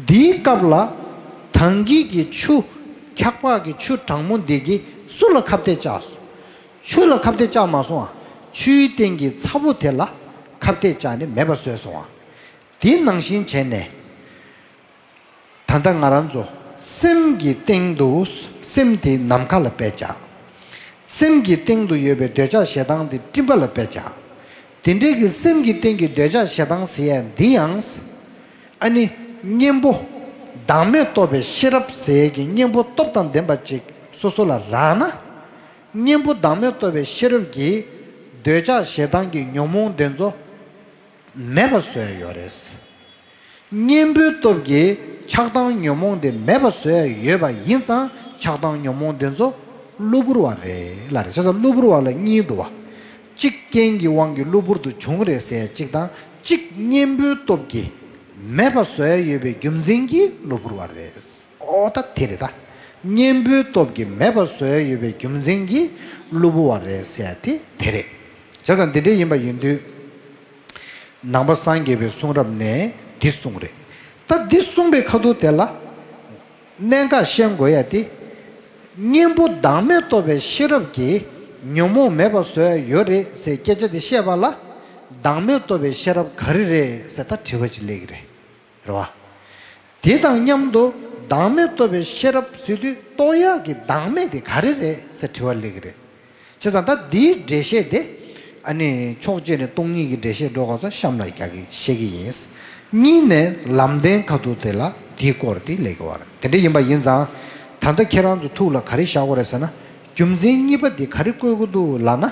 འདིའི་སྐབས་ལ། དང་གི་གི་ཆུ། འཁྱག་པ་གི་ཆུ་གྲང་མོ་འདི་གིས་སུ་ལ་ཁ་གཏད་བཅག་སོང་། ཆུ་ལ་ཁ་གཏད་བཅག་མ་སོང་ཨ། ཆུའི་སྟེང་གི་ཚ་བོ་དེ་ལ་ཁ་གཏད་བཅག་ནས་མེད་པ་བཟོས་སོང་ཨ། དེ་ནང་བཞིན་བྱས་ནས། ད་ལྟ་ང་རང་ཚོ་སེམས་ཀྱི་སྟེང་དུ་སེམས་དེ་ནམ་མཁའ་ལ་དཔེ་བཞག་སེམས་ཀྱི་སྟེང་དུ་ཡོད་པའི་འདོད་ཆགས་ཞེ་སྡང་དེ་སྤྲིན་པ་ལ་དཔེ་བཞག་དེ་འདྲའི་གི་སེམས་ཀྱི་སྟེང་གི་འདོད་ཆགས་ཞེ་སྡང་ཟེར་ཡ་འདི་ཡང་། ཨ་ནི། གཉེན་པོ། བདག་མེད་རྟོགས་པའི་ཤེས་རབ་ཟེར་ཡ་གི་གཉེན་པོ་སྟོབས་དང་ལྡན་པ་ཅིག་སོ་སོ་ལ་རག་ན། གཉེན་པོ་བདག་མེད་རྟོགས་པའི་ཤེས་རབ་ཀྱིས་འདོད་ཆགས་ཞེ་སྡང་གི་ཉོན་མོངས་དེ་ཚོ་མེད་པ་བཟོ་ཡ་ཡོད་རེད། གཉེན་པོའི་སྟོབས་ཀྱིས་ཆགས་སྡང་ཉོན་མོངས་དེ་མེད་པ་བཟོ་ཡ་ཡོད་པ་ཡིན་ཙང་ཆགས་སྡང་ཉོན་མོངས་དེ་ཚོ་གློ་བུར་བ་རེད་ལ་རེད། བྱས་ཙང་གློ་བུར་བ་ལ་གཉིས་འདུག་བ། གཅིག་རྐྱེན་གྱི་དབང་གིས་གློ་བུར་དུ་བྱུང་རེད་ཟེར་ཡ་གཅིག་དང་གཅིག་གཉེན་པོའི་སྟོབས་ཀྱིས་མེད་པ་བཟོ་ཡ་ཡོད་པའི་རྒྱུ་མཚན་གྱིས་གློ་བུར་བ་རེད། ཨོ་ད་དེ་རེད་ད། གཉེན་པོའི་སྟོབས་ཀྱིས་མེད་པ་བཟོ་ཡ་ཡོད་པའི་རྒྱུ་མཚན་གྱིས་གློ་བུར་བ་རེད་ཟེར་ཡ་དེ་དེ་རེད། བྱས་ཙང་དེ་འདྲ་ཡིན་པ་ཡིན་དུས། ནང་པ་སངས་རྒྱས་པའི་གསུང་རབ་ནས་འདི་གསུངས་རེད། ད་འདི་གསུངས་པའི་ཁ་ཐུག་དེ་ལ། གནད་འགག་ཤེས་དགོས་ཡ་དེ། གཉེན་པོ་བདག་མེད་རྟོགས་པའི་ཤེས་རབ་ཀྱིས་ཉོན་མོངས་མེད་པ་བཟོ་ཡ་ཡོད་རེད་ཟེར་སྐད་ཆ་དེ་བཤད་པ་ལ། བདག་མེད་རྟོགས་པའི་ཤེས་རབ་ག་རེ་རེད་ཟེར་ད་དྲི་བ་ཅིག་སླེབས་ཀྱི་རེད། རེད་བ། དེ་དང་མཉམ་དུ་བདག་མེད་རྟོགས་པའི་ཤེས་རབ་ཟེར་དུས་རྟོགས་ཡག་གི་བདག་མེད་དེ་ག་རེ་རེད་ཟེར་དྲི་བ་སླེབས་ཀྱི་རེད། བྱས་ཙང་ད་འདིའི་འགྲེལ་བཤད་དེ། ཨ་ནི་ཕྱོགས་གཅིག་ནས་སྟོང་ཉིད་ཀྱི་འགྲེལ་བཤད་འགྲོ་ག་ཚོ་གཤམ་ལ་རྒྱག་གི་བཤད་ཀྱི་ཡིན། གཉིས་ནས་ལམ་བདེན་ཁ་ཐུག་དེ་ལ་དེའི་སྐོར་དེ་སླེབས་ཀྱི་བ་རེད། དེ་འདྲ་ཡིན་པ་ཡིན་ཙང་། ད་ལྟ་ཁྱེད་རང་ཚོ་ཐུགས་ལ་ག་རེ་བཞག་དགོས་རེད་ཟེར་ན། རྒྱུ་མཚན་གཉིས་པ་འདི་ག་རེ་བཀོད་དགོས་འདུག་ལབ་ན།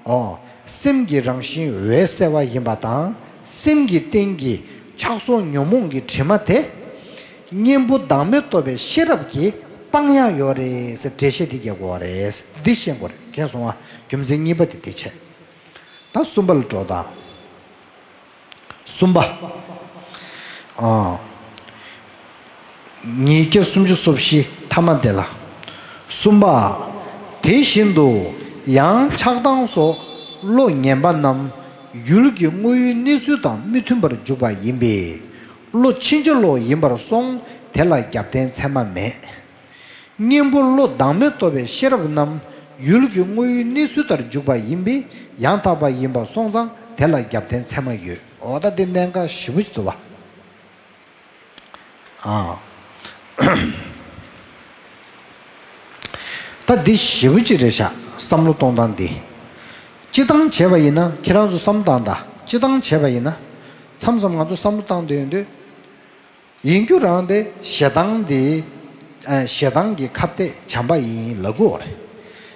ཨོ། སེམས་ཀྱི་རང་བཞིན་འོད་གསལ་བ་ཡིན་པ་དང་། སེམས་ཀྱི་སྟེང་གི་ཆགས་སོགས་ཉོན་མོངས་ཀྱི་དྲི་མ་དེ། གཉེན་པོ་བདག་མེད་རྟོགས་པའི་ཤེས་རབ་ཀྱིས་ སྤང་ཡག་ཡོད་རེད་ཟེར་འགྲེལ་བཤད་འདི་རྒྱག་དགོས་རེད། འདི་ཤེས་དགོས་རེད། མཁྱེན་སོང་ང་། རྒྱུ་མཚན་གཉིས་པ་དེ་འདི་བྱས། ད་གསུམ་པ་ལ་འགྲོ་དང་། གསུམ་པ། ཨ། ཉིས་བརྒྱ་སུམ་ཅུ་སོ་བཞི་ཐ་མ་དེ་ལ། གསུམ་པ། དེ་བཞིན་དུ་ཡང་ཆགས་སྡང་སོགས་བློ་ངན་པ་རྣམས་ཡུལ་གྱི་དངོས་ཡུལ་གནས་ཚུལ་དང་མི་མཐུན་པར་འཇུག་པ་ཡིན་པས། བློ་ཕྱིན་ཅི་ལོག་ཡིན་པར་སོང་དེ་ལ་རྒྱབ་རྟེན་ཚད་མ་མེད། གཉེན་པོ་བློ་བདག་མེད་རྟོགས་པའི་ཤེས་རབ་རྣམས་ཡུལ་གྱི་དངོས་ཡུལ་གནས་ཚུལ་ལྟར་འཇུག་པ་ཡིན་པས་ཡང་དག་པ་ཡིན་པ་སོང་ཙང་དེ་ལ་རྒྱབ་རྟེན་ཚད་མ་ཡོད། འོ་ད་འདི་གནད་འགག་ཞེ་པོ་ཅིག་འདུག་བ། ཨ། ད་འདི་ཞེ་པོ་ཅིག་རེད་ཤག་བསམ་བློ་གཏོང་སྟངས་འདི། སྤྱི་བཏང་བྱས་པ་ཡིན་ན་ཁྱེད་རང་ཚོ་བསམ་བློ་བཏང་དང་། སྤྱི་བཏང་བྱས་པ་ཡིན་ན། མཚམས་མཚམས་ང་ཚོ་བསམ་བློ་བཏང་བསྡད་ཡོང་དུས། ཡིན་རྒྱུ་རང་དེ་ཞེ་སྡང་དེ། ཨ། ཞེ་སྡང་གི་ཁ་གཏད་བྱམས་པ་ཡིན་ལབ་ཀྱི་ཡོད་རེད།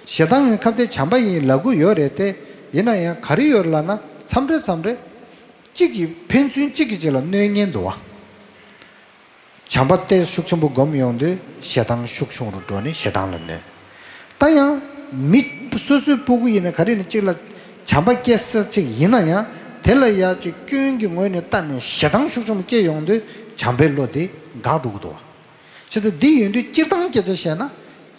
ཞེ་སྡང་གི་ཁ་གཏད་བྱམས་པ་ཡིན་ལབ་ཀྱི་ཡོད་རེད་དེ། ཡིན་ན་ཡང་ག་རེ་ཡོད་རེད་ལབ་ན། མཚམས་རེ་མཚམས་རེ། གཅིག་གིས་ཕན་ཚུན་གཅིག་གིས་གཅིག་ལ་གནོད་ཉེན་འདུག་བ། བྱམས་པ་གཏད་ཤུགས་ཆེན་པོ་སྒོམ་ཡོང་དུས་ཞེ་སྡང་ཤུགས་ཆུང་རུ་འགྲོ་ནས་ཞེ་སྡང་ལ་གནོད། ད་ཡང་མི་སོ་སོའི་སྤུ་གུ་ཡིན་ན་ག་རེ་ནས་གཅིག་ལ་བྱམས་པ་སྐྱེ་ས་གཅིག་ཡིན་ན་ཡང་། དེ་ལ་ཡ་གཅིག་སྐྱོན་གྱི་ངོས་ནས་བལྟས་ནས་ཞེ་སྡང་ཤུགས་ཆེན་པོ་སྐྱེ་ཡོང་དུས་བྱམས་པའི་བློ་དེ་འགག་འགྲོ་གི་འདུག་བ། བྱས་ཙང་འདི་ཡིན་དུས་སྤྱིར་བཏང་སྐད་ཆ་བཤད་ན།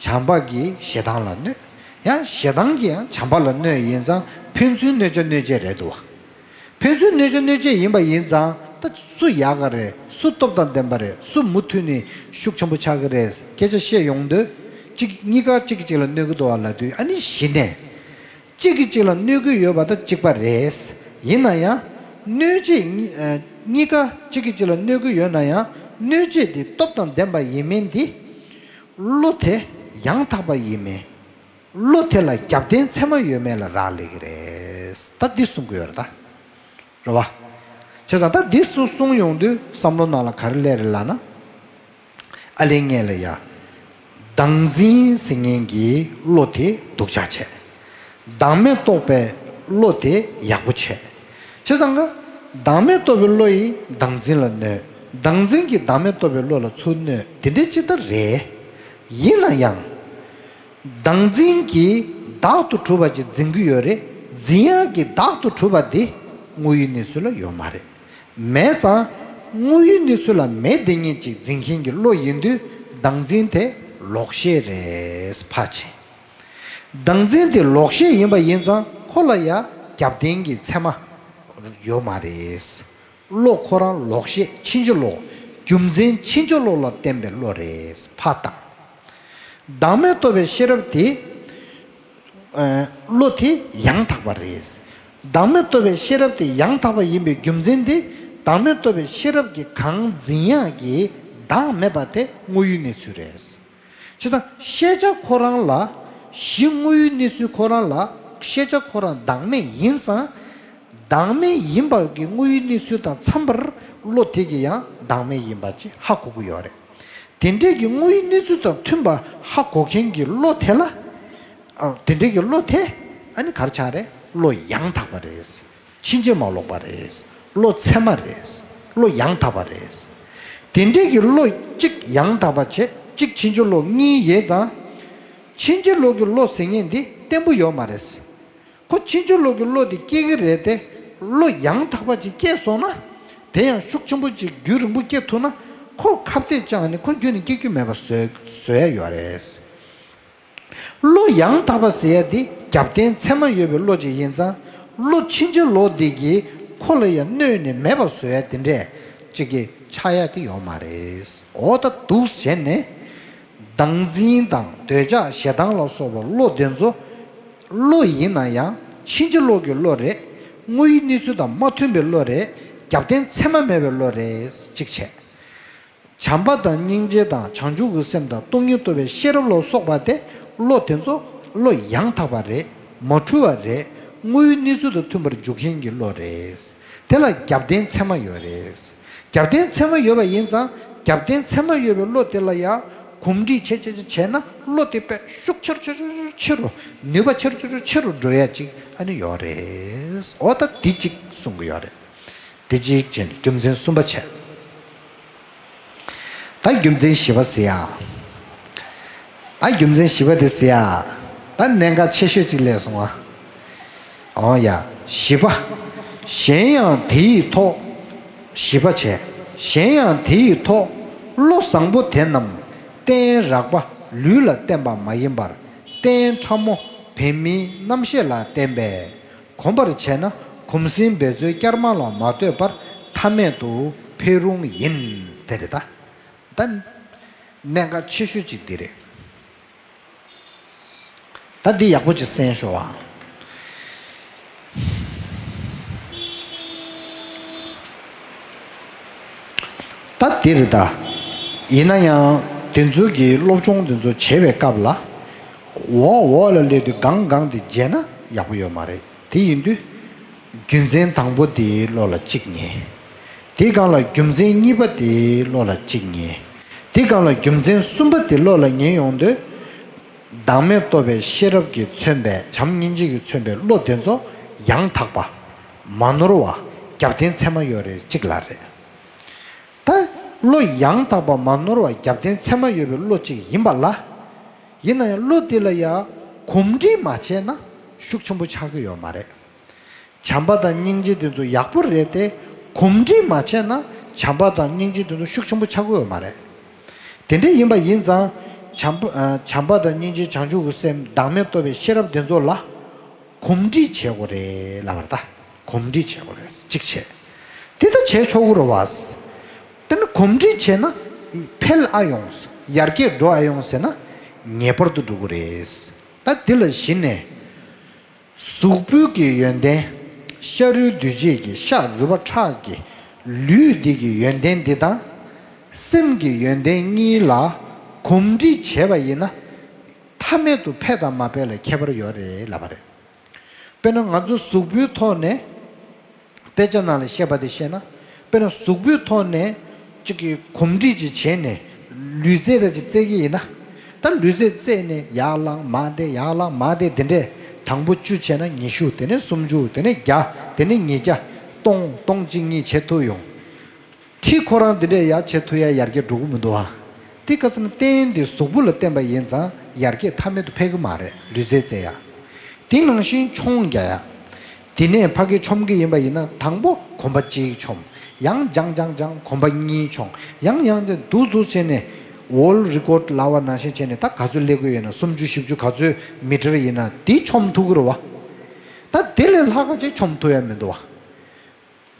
བྱམས་པ་གིས་ཞེ་སྡང་ལ་གནོད། ཡང་ཞེ་སྡང་གིས་ཡང་བྱམས་པ་ལ་གནོད་ཡིན་ཙང་ཕན་ཚུན་གནོད་བྱ་གནོད་བྱེད་རེད་འདུག་བ། ཕན་ཚུན་གནོད་བྱ་གནོད་བྱེད་ཡིན་པ་ཡིན་ཙང་། ད་སུ་ཡག་ག་རེད། སུ་སྟོབས་དང་ལྡན་པ་རེད། སུ་མུ་མཐུད་ནས་ཤུགས་ཆེན་པོ་ཆགས་ཀྱི་རེད། སྐད་ཆ་བཤད་ཡོང་དུས་གཅིག་གཉིས་ཀ་གཅིག་གིས་གཅིག་ལ་གནོད་ཀྱི་འདུག་བ་ལབ་དུས། ཨ་ནི་གཞི་ནས་གཅིག་གིས་གཅིག་ལ་གནོད་ཀྱི་ཡོད་པ་ད་གཅིག་པ་རེད། ཡིན་ན་ཡང་གནོད་བྱེད་གཉིས་ཨ། གཉིས་ཀ་གཅིག་གིས་གཅིག་ལ་གནོད་ཀྱི་ཡོད་ན་ཡང་གནོད་བྱེད་དེ་སྟོབས་དང་ལྡན་པ་ཡིན་མིན་དེ་བློ་དེ་ཡང་དག་པ་ཡིན་མིན། བློ་དེ་ལ་རྒྱབ་རྟེན་ཚད་མ་ཡོད་མེད་ལ་རག་ལས་ཀྱི་རེད། ད་འདི་གསུང་གི་ཡོད་རེད་ད། རེད་བ། བྱས་ཙང་ད་འདི་གསུང་གསུང་ཡོང་དུས་བསམ་བློ་ནང་ལ་ག་རེ་སླེབས་རེད་ལབ་ན། ཨ་ལས་ངས་ལ་ཡ། བདག་འཛིན་ཟེར་མཁན་གྱི་བློ་དེ་སྡུག་ཅག་བྱས། བདག་མེད་རྟོགས་པའི་བློ་དེ་ཡག་པོ་བྱས། བྱས་ཙང་ཀ། བདག་མེད་རྟོགས་པའི་བློ་ཡིས་བདག་འཛིན་ལ་གནོད། བདག་འཛིན་གྱིས་བདག་མེད་རྟོགས་པའི་བློ་ལ་ཚུར་གནོད། དེ་འདྲའི་ཅི་ལྟར་རེད། ཡིན་ན་ཡང་། བདག་འཛིན་གྱིས་བདག་ཏུ་གྲུབ་པ་ཅིག་འཛིན་གྱི་ཡོད་རེད། འཛིན་ཡག་གི་བདག་ཏུ་གྲུབ་པ་དེ་དངོས་ཡུལ་གནས་ཚུལ་ལ་ཡོད་མ་རེད། མེད་ཙང་། དངོས་ཡུལ་གནས་ཚུལ་ལ་མེད་བསྡད་མཁན་ཅིག་འཛིན་མཁན་གྱི་བློ་ཡིན་དུས་བདག་འཛིན་དེ་ལོག་ཤེས་རེད། ཕལ་ཆེར། བདག་འཛིན་དེ་ལོག་ཤེས་ཡིན་པ་ཡིན་ཙང་ཁོ་ལ་ཡ་རྒྱབ་རྟེན་གྱི་ཚད་མ་ཡོད་མ་རེད། བློ་ཁོ་རང་ལོག་ཤེས་ཕྱིན་ཅི་ལོག་རྒྱུ་མཚན་ཕྱིན་ཅི་ལོག་ལ་བརྟེན་པའི་བློ་རེད། ཕར་བཏང་། བདག་མེད་རྟོགས་པའི་ཤེས་རབ་དེ། ཨ། བློ་དེ་ཡང་དག་པ་རེད། བདག་མེད་རྟོགས་པའི་ཤེས་རབ་དེ་ཡང་དག་པ་ཡིན་པའི་རྒྱུ་མཚན་དེ། བདག་མེད་རྟོགས་པའི་ཤེས་རབ་ཀྱིས་གང་འཛིན་ཡག་གི་བདག་མེད་པ་དེ་དངོས་ཡུལ་གནས་ཚུལ་རེད། བྱས་ཙང་ཤེས་བྱ་ཁོ་རང་ལ། གཞི་དངོས་ཡུལ་གནས་ཚུལ་ཁོ་རང་ལ། ཤེས་བྱ་ཁོ་རང་བདག་མེད་ཡིན་ཙང་། བདག་མེད་ཡིན་པ་གི་དངོས་ཡུལ་གནས་ཚུལ་དང་འཚམ་པར་བློ་དེ་གིས་ཡང་བདག་མེད་ཡིན་པ་ཅིག་ཧ་གོ་གི་ཡོད་རེད། དེ་འདྲས་ཀྱི་དངོས་ཡུལ་གནས་ཚུལ་དང་མཐུན་པ་ཧ་གོ་མཁན་གྱི་བློ་དེ་ལ། ཨ། དེ་འདྲས་ཀྱི་བློ་དེ་ཨ་ནི་ག་རེ་ཆགས་རེད། བློ་ཡང་དག་པ་རེད། ཕྱིན་ཅི་མ་ལོག་པ་རེད། བློ་ཚད་མ་རེད། བློ་ཡང་དག་པ་རེད། དེ་འདྲས་ཀྱི་བློ་གཅིག་ཡང་དག་པ་བྱས། གཅིག་ཕྱིན་ཅི་ལོག་གཉིས་ཡོད་ཙང་། ཕྱིན་ཅི་ལོག་གི་བློ་ཟེར་མཁན་འདི་བརྟན་པོ་ཡོད་མ་རེད། ཁོ་ཕྱིན་ཅི་ལོག་གི་བློ་དེ་སྐྱེ་གི་རེད་དེ། བློ་ཡང་དག་པ་ཅིག་སྐྱེས་སོང་ན། དེ་ཡང་ཤུགས་ཆེན་པོ་ཅིག་རྒྱུན་རིང་པོ་སྐྱེ་ཐུབ་ན། ཁོ་ཁ་གཏད་བཅག་ནས་ཁོ་རྒྱུན་ནས་སྐྱེ་རྒྱུ་མེད་པ་བཟོ་བཟོ་ཡ་ཡོད་རེད། བློ་ཡང་དག་པ་ཟེར་ཡ་དེ་རྒྱབ་རྟེན་ཚད་མ་ཡོད་པའི་བློ་ཅིག་ཡིན་ཙང་། བློ་ཕྱིན་ཅི་ལོག་དེ་གིས་ཁོ་ལ་ཡང་གནོད་ནས་མེད་པ་བཟོ་ཡ་དེ་འདྲས་ཅིག་གི་ཆགས་ཡ་དེ་ཡོད་མ་རེད། འོ་ད་འདུག་བྱས་ནས། བདག་འཛིན་དང་འདོད་ཆགས་ཞེ་སྡང་ལ་སོགས་པ་བློ་དེ་ཚོ། བློ་ཡིན་ན་ཡང་ཕྱིན་ཅི་ལོག་གི་བློ་རེད། དངོས་ཡུལ་གནས་ཚུལ་དང་མ་མཐུན་པའི་བློ་རེད། རྒྱབ་རྟེན་ཚད་མ་མེད་པའི་བློ་རེད། གཅིག་བྱས། བྱམས་པ་དང་སྙིང་རྗེ་དང་བྱང་ཆུབ་ཀྱི་སེམས་དང་སྟོང་ཉིད་རྟོགས་པའི་ཤེས་རབ་ལ་སོགས་པ་དེ། བློ་དེ་ཚོ་བློ་ཡང་དག་པ་རེད། མ་འཁྲུལ་བ་རེད། དངོས་ཡུལ་གནས་ཚུལ་དང་མཐུན་པར་འཇུག་མཁན་གྱི་བློ་རེད། དེ་ལ་རྒྱབ་རྟེན་ཚད་མ་ཡོད་རེད། རྒྱབ་རྟེན་ཚད་མ་ཡོད་པ་ཡིན་ཙང་། རྒྱབ་རྟེན་ཚད་མ་ཡོད་པའི་བློ་དེ་ལ་ཡང་གོམས་འདྲིས་ཆེ་ཆེ་ཆེ་བྱས་ན། བློ་དེ་དཔེ་ཤུགས་ཆེ་རུ་ཆེ་རུ་ཆེ་རུ་ཆེ་རུ། ནུས་པ་ཆེ་རུ་ཆེ་རུ་ཆེ་རུ་འགྲོ་ཡ་ཅིག་ཨ་ནི་ཡོད་རེད། འོ་ད་འདི་གཅིག་གསུང་གི་ཡོད་རེད། དེ་གཅིག་བྱས་ནས་རྒྱུ་མཚན་གསུམ་པ་བྱས། ད་རྒྱུ་མཚན་བཞི་པ་ཟེར་ཡ། ད་རྒྱུ་མཚན་བཞི་པ་དེ་ཟེར་ཡ། ད་གནད་འགག་ཆེ་ཤོས་གཅིག་སླེབས་སོང་ཨ། འོ་ཡ། བཞི་པ། གཞན་ཡང་དེ་ཡི་ཐོག་བཞི་པ་བྱས། གཞན་ཡང་དེ་ཡི་ཐོག་བློ་བཟང་པོ་དེ་རྣམས་རྟེན་རགས་པ་ལུས་ལ་བརྟེན་པ་མ་ཡིན་པར། རྟེན་ཕྲ་མོ་བེམ་མིན་རྣམ་ཤེས་ལ་བརྟེན་པས། གོམས་པར་བྱས་ན་གོམས་སྲིན་འབད་རྩོལ་བསྐྱར་མ་ལ་མ་ལྟོས་པར་ཐ་མལ་དུ་འཕེལ་རུང་ཡིན། དེ་རེད་ད། ད་གནད་འགག་ཆེ་ཤོས་གཅིག་འདི་རེད། ད་འདི་ཡག་པོ་ཅིག་གསན་ཤོག་ཨ། ད་འདི་རེད་ད། ཡིན་ན་ཡང་དེ་ཚོ་གི་སློབ་སྦྱོང་དེ་ཚོ་བྱེད་པའི་སྐབས་ལ། འོག་འོག་ལ་སླེབས་དུས་སྒང་སྒང་དེ་བརྗེད་ན་ཡག་པོ་ཡོད་མ་རེད། དེ་ཡིན་དུས། རྒྱུ་མཚན་དང་པོ་དེ་བློ་ལ་གཅིག་ངེས། དེའི་སྒང་ལ་རྒྱུ་མཚན་གཉིས་པ་དེ་བློ་ལ་གཅིག་ངེས། དེའི་སྒང་ལ་རྒྱུ་མཚན་གསུམ་པ་དེ་བློ་ལ་ངེས་ཡོང་དུས། བདག་མེད་རྟོགས་པའི་ཤེས་རབ་ཀྱིས་མཚོན་པའི་བྱམས་སྙིང་རྗེ་ཡིས་མཚོན་པའི་བློ་དེ་ཚོ་ཡང་དག་པ། མ་ནོར་བ། རྒྱབ་རྟེན་ཚད་མ་ཡོད་རེད་གཅིག་ལ་རེད། ད། བློ་ཡང་དག་པ་མ་ནོར་བ་རྒྱབ་རྟེན་ཚད་མ་ཡོད་པའི་བློ་གཅིག་ཡིན་པ་ལ། ཡིན་ན་ཡང་བློ་དེ་ལ་ཡང་གོམས་འདྲིས་མ་བྱས་ན་ཤུགས་ཆེན་པོ་ཆགས་ཀྱི་ཡོད་མ་རེད། བྱམས་པ་དང་སྙིང་རྗེ་དེ་ཚོ་ཡག་པོ་རེད་དེ། གོམས་འདྲིས་མ་བྱས་ན་བྱམས་པ་དང་སྙིང་རྗེ་དེ་ཚོ་ཤུགས་ཆེན་པོ་ཆགས་ཀྱི་ཡོད་མ་རེད། དེ་འདྲ་ཡིན་པ་ཡིན་ཙང་། བྱམས་པ། ཨ། བྱམས་པ་དང་སྙིང་རྗེ་བྱང་ཆུབ་ཀྱི་སེམས་བདག་མེད་རྟོགས་པའི་ཤེས་རབ་དེ་ཚོ་ལ། གོམས་འདྲིས་བྱེད་དགོས་རེད་ལབ་པ་རེད་ད། གོམས་འདྲིས་བྱེད་དགོས་རེད་གཅིག་བྱས། དེ་ལྟར་བྱས་ཆོག་གི་རེད་བ། དེ་ནི་གོམས་འདྲིས་བྱས་ན། འཕེལ་ཨ་ཡོང་། ཡར་རྒྱས་འགྲོ་ཨ་ཡོང་ཟེར་ན། ངེས་པར་དུ་འགྲོ་གི་རེད། ད་འདི་ལ་གཞི་ནས། གཟུགས་པོའི་གི་ཡོན་ཏན། ཤ་རུས་གདུས་བྱས་ཀྱི་ཤ་རུས་པ་ཁྲག་གི་ལུས་འདི་གི་ཡོན་ཏན་འདི་དང་། སེམས་ཀྱི་ཡོན་ཏན་གཉིས་ལ་གོམས་འདྲིས་བྱས་པ་ཡིན་ན། ཐ་མལ་དུ་འཕེལ་དང་མ་འཕེལ་ལ་ཁྱད་པར་ཡོད་རེད་ལབ་པ་རེད། དཔེར་ན་ང་ཚོ་གཟུགས་པོའི་ཐོག་ནས། དཔེ་ཆ་ནང་ལ་བཤད་པ་དེ་བཤད་ན། དཔེར་ན་གཟུགས་པོའི་ཐོག་ནས་གཅིག་གིས་གོམས་འདྲིས་ཅིག་བྱས་ནས་ལུས་རྩལ་རེ་ཅིག་རྩེ་གི་ཡིན་ན། ད་ལུས་རྩལ་རྩེས་ནས་ཡར་ལངས་མར་བསྡད་ཡར་ལངས་མར་བསྡད་དེ་འདྲས་དང་པོ་བཅུ་བྱས་ན་ཉི་ཤུ་དེ་ནས་སུམ་ཅུ་དེ་ནས་བརྒྱ་དེ་ནས་ཉིས་བརྒྱ་སྟོང་སྟོང་གཅིག་གཉིས་བྱེད་ཐུབ་ཡོང་། ཁྲི་ཁོ་རང་འདི་འདྲས་ཡར་བྱེད་ཐུབ་ཡ་ཡར་རྒྱས་འགྲོ་གི་མི་འདུག་ཨ། དེ་ག་ཚོད་ན་རྟེན་འདི་གཟུགས་པོ་ལ་བརྟེན་པ་ཡིན་ཙང་ཡར་རྒྱས་ཐ་མལ་དུ་འཕེལ་གི་མ་རེད་ལུས་རྩལ་རྩེ་ཡ། དེ་ནང་བཞིན་མཆོང་རྒྱག་ཡ། དེ་ནས་ཕ་གི་མཆོང་གི་ཡིན་པ་ཡིན་ན་དང་པོ་གོམ་པ་གཅིག་མཆོང་། ཡང་སྦྱང་སྦྱང་སྦྱང་གོམ་པ་གཉིས་མཆོང་། ཡང་ཡང་དེ་འདུག་འདུག་བྱས་ནས་ཝོལ་རི་ཀོཌ་ལབ་པ་ནང་བཞིན་བྱས་ནས་ད་ག་ཚོད་སླེབས་ཀྱི་ཡོད་ན་སུམ་ཅུ་བཞི་བཅུ་ག་ཚོད་མི་ཊར་ཡིན་ན་དེ་མཆོང་ཐུབ་ཀྱི་རེད་བ། ད་དེ་ལས་ལྷག་ག་ཅིག་མཆོང་ཐུབ་ཡ་མི་འདུག་བ།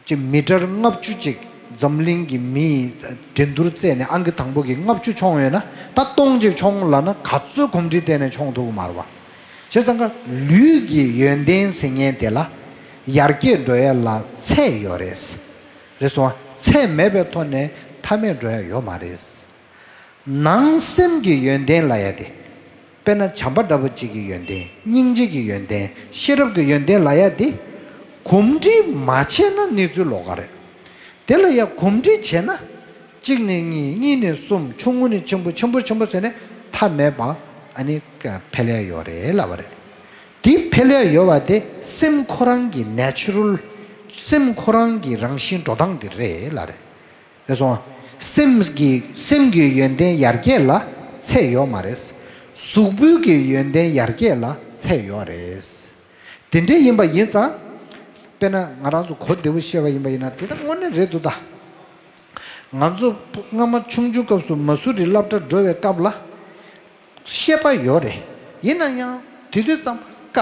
ཅིག་མི་ཊར་ལྔ་བཅུ་ཅིག་འཛམ་གླིང་གི་མིས་འགྲན་བསྡུར་རྩེས་ནས་ཨང་ཀི་དང་པོ་གི་ལྔ་བཅུ་མཆོང་ཡོད་ན་ད་སྟོང་གཅིག་མཆོང་ལབ་ན་ག་ཚོད་གོམས་འདྲིས་བསྟན་ནས་མཆོང་ཐུབ་ཀྱི་མ་རེད་བ། བྱས་ཙང་ཀ་ལུས་ཀྱི་ཡོན་ཏན་ཟེར་མཁན་དེ་ལ་ཡར་རྒྱས་འགྲོ་ཡ་ལ་ཚད་ཡོད་རེད། རེད་སོང་བ། ཚད་མེད་པའི་ཐོག་ནས་ཐ་མལ་འགྲོ་ཡ་ཡོད་མ་རེད། ནང་སེམས་ཀྱི་ཡོན་ཏན་ལབ་ཡ་དེ། དཔེར་ན་བྱམས་པ་འདྲ་པོ་གཅིག་གི་ཡོན་ཏན་སྙིང་རྗེ་གི་ཡོན་ཏན་ཤེས་རབ་ཀྱི་ཡོན་ཏན་ལབ་ཡ་དེ། གོམས་འདྲིས་མ་བྱས་ན་གནས་ཚུལ་ལོགས་ཀ་རེད། དེ་ལ་ཡ་གོམས་འདྲིས་བྱས་ན། གཅིག་ནས་གཉིས་གཉིས་ནས་གསུམ་ཆུང་ངུ་ནས་ཆེན་པོ་ཆེན་པོ་ཆེན་པོ་ཟེར་ནས་མཐའ་མེད་པ་ཨ་ནི་འཕེལ་ཡ་ཡོད་རེད་ལབ་པ་རེད། དེ་འཕེལ་ཡ་ཡོད་པ་དེ་སེམས་ཁོ་རང་གི་ནེ་ཅུ་རལ། སེམས་ཁོ་རང་གི་རང་བཞིན་འགྲོ་སྟངས་དེ་རེད་ལབ་རེད། རེད་སོང་། སེམས་ཀྱི་སེམས་ཀྱི་ཡོན་ཏན་ཡར་རྒྱས་ལ་ཚད་ཡོད་མ་རེད། གཟུགས་པོའི་གི་ཡོན་ཏན་ཡར་རྒྱས་ལ་ཚད་ཡོད་རེད། དེ་འདྲ་ཡིན་པ་ཡིན་ཙང་། དཔེར་ན་ང་རང་ཚོ་གོ་བདེ་པོ་བཤད་པ་ཡིན་པ་ཡིན་ན་དེ་ལྟར་དངོས་གནས་རེད་འདུག་ད། ང་ཚོ་སྔ་མ་ཆུང་ཆུང་སྐབས་སུ་མ་སུ་རི་སློབ་གྲྭ་འགྲོ་བའི་སྐབས་ལ། བཤད་པ་ཡོད་རེད། ཡིན་ན་ཡང་དེ་དུས་ཙམ་པ་ཀ་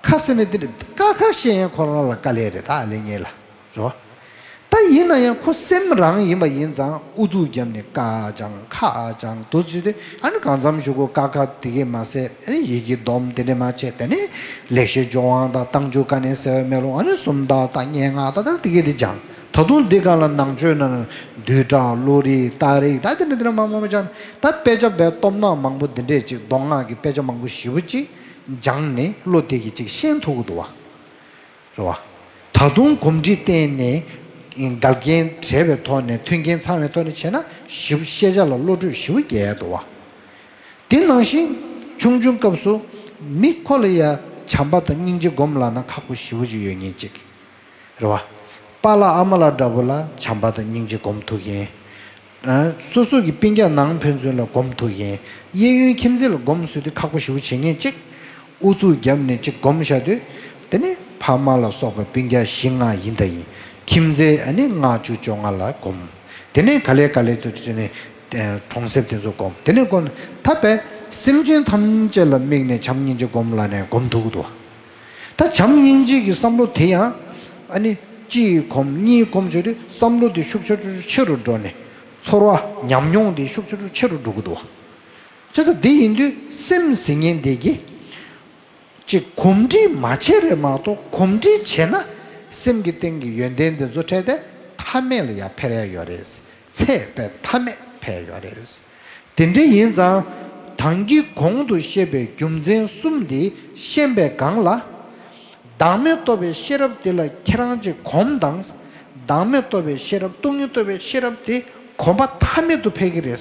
ཁ་ཟེར་ནས་དེ་འདྲ་ཀ་ཁ་བཤད་ཡན་ཁོ་རང་ལ་དཀའ་ལས་རེད་ད་ལས་ངན་ལ། རེད་བ། ད་ཡིན་ན་ཡང་ཁོ་སེམས་རང་ཡིན་པ་ཡིན་ཙང་ཨུ་ཚུགས་བརྒྱབ་ནས་ཀ་སྦྱང་ཁ་སྦྱང་དུ་བྱས་ཏེ་ཨ་ནི་གང་འཚམ་ཞུ་གོ་ཀ་ཁ་དེ་གས་མ་ཟད་ཨ་ནི་ཡི་གེ་སྡོམ་དེ་འདྲས་མ་བྱས་དེ་ནས་ལེགས་བཤད་ལྗོན་དབང་དང་རྟགས་འཇུག་དཀའ་གནད་གསལ་བའི་མེ་ལོང་ཨ་ནི་སུམ་རྟགས་དང་སྙན་ངག་ད་ད་དེ་གས་དེ་སྦྱང་ད་དུང་འདི་ག་ལ་ནང་ཆོས་ནང་བསྡུས་གྲྭ་བློ་རིག་རྟགས་རིགས་ད་དེ་འདྲ་དེ་འདྲ་མང་མང་སྦྱང་ད་དཔེ་ཆ་བས་སྟོབས་ནག་མང་པོ་འདི་འདྲས་ཅིག་མདོ་སྔགས་ཀྱི་དཔེ་ཆ་མང་པོ་ཞེ་པོ་ཅིག་སྦྱངས་ནས་བློ་དེ་གི་ཅིག་ཤེས་ཐུབ་ཀྱི་འདུག་བ། རེད་བ། ད་དུང་གོམས་འདྲིས་བསྟེན་ནས་འགལ་རྐྱེན་བྲལ་བའི་ཐོག་ནས་མཐུན་རྐྱེན་ཚང་བའི་ཐོག་ནས་བྱས་ན་ཞིབ་ཤེས་བྱ་ལ་བློ་གྲོས་ཞེ་པོ་རྒྱས་ཡ་འདུག་བ། དེ་ནང་བཞིན་ཆུང་ཆུང་སྐབས་སུ་མི་ཁོ་ལ་ཡ་བྱམས་པ་དང་སྙིང་རྗེ་སྒོམ་ལབ་ན་ཁག་པོ་ཞེ་པོ་ཅིག་ཡོད་ངེས་ཅིག་རེད་བ། པཱ་ལགས་ཨ་མ་ལགས་འདྲ་པོ་ལ་བྱམས་པ་དང་སྙིང་རྗེ་སྒོམ་ཐུབ་མཁན། སོ་སོ་གི་སྤུན་ཀྱག་ནང་ཕན་ཚུན་ལ་སྒོམ་ཐུབ་མཁན། གཡས་གཡོན་ཁྱིམ་མཚེས་ལ་སྒོམ་བཟོ་དུས་ཁག་པོ་ཞེ་པོ་བྱེད་མཁན་གཅིག་ཨུ་ཚུགས་བརྒྱབ་ནས་གཅིག་སྒོམ་བཞག་དུས། དེ་ནས་ཕ་མ་ལ་སོགས་པའི་སྤུན་ཀྱག་བཞི་ལྔ་ཡིན་ད་ཡིན། ཁྱིམ་མཚེས་ཨ་ནི་ལྔ་བཅུ་བཅོ་ལྔ་ལ་སྒོམ། དེ་ནས་ག་ལེ་ག་ལེ་དུ་དེ་ནས་གྲོང་གསེབ་དེ་ཚོ་སྒོམ། དེ་ནས་སྒོམ། ད་བས་སེམས་ཅན་ཐམས་ཅད་ལ་དམིགས་ནས་བྱམས་སྙིང་རྗེ་སྒོམ་ལབ་ནས་སྒོམ་ཐུབ་ཀྱི་འདུག་ད་བྱམས་སྙིང་རྗེ་གི་བསམ་བློ་དེ་ཡང་ཨ་ནི་གཅིག་གོམས་གཉིས་གོམས་བྱས་དུས་བསམ་བློ་དེ་ཤུགས་ཆེ་རུ་ཆེ་རུ་འགྲོ་ནས་ཚོར་བ་ཉམས་མྱོང་དེ་ཤུགས་ཆེ་རུ་ཆེ་རུ་འགྲོ་གི་འདུག་བྱས་ཙང་དེ་ཡིན་དུས་སེམས་ཟེར་མཁན་དེ་གི་ཅིག་གོམས་འདྲིས་མ་བྱས་རེད་མ་གཏོགས། གོམས་འདྲིས་བྱས་ན་སེམས་ཀྱི་སྟེང་གི་ཡོན་ཏན་དེ་ཚོ་འཕྲལ་དུ་མཐའ་མེད་ལ་ཡང་འཕེལ་ཡ་ཡོད་རེད། ཚད་དཔག་མཐའ་མེད་འཕེལ་ཡོད་རེད། དེ་འདྲ་ཡིན་ཙང་། དང་གི་གོང་དུ་བཤད་པའི་རྒྱུ་མཚན་གསུམ་དེ་ཤེས་པའི་སྒང་ལ། བདག་མེད་རྟོགས་པའི་ཤེས་རབ་དེ་ལ་ཁྱེད་རང་གཅིག་གོམས་དང་། བདག་མེད་རྟོགས་པའི་ཤེས་རབ་སྟོང་ཉིད་རྟོགས་པའི་ཤེས་རབ་དེ་གོམས་པ་མཐའ་མེད་དུ་འཕེལ་གྱི་རེད།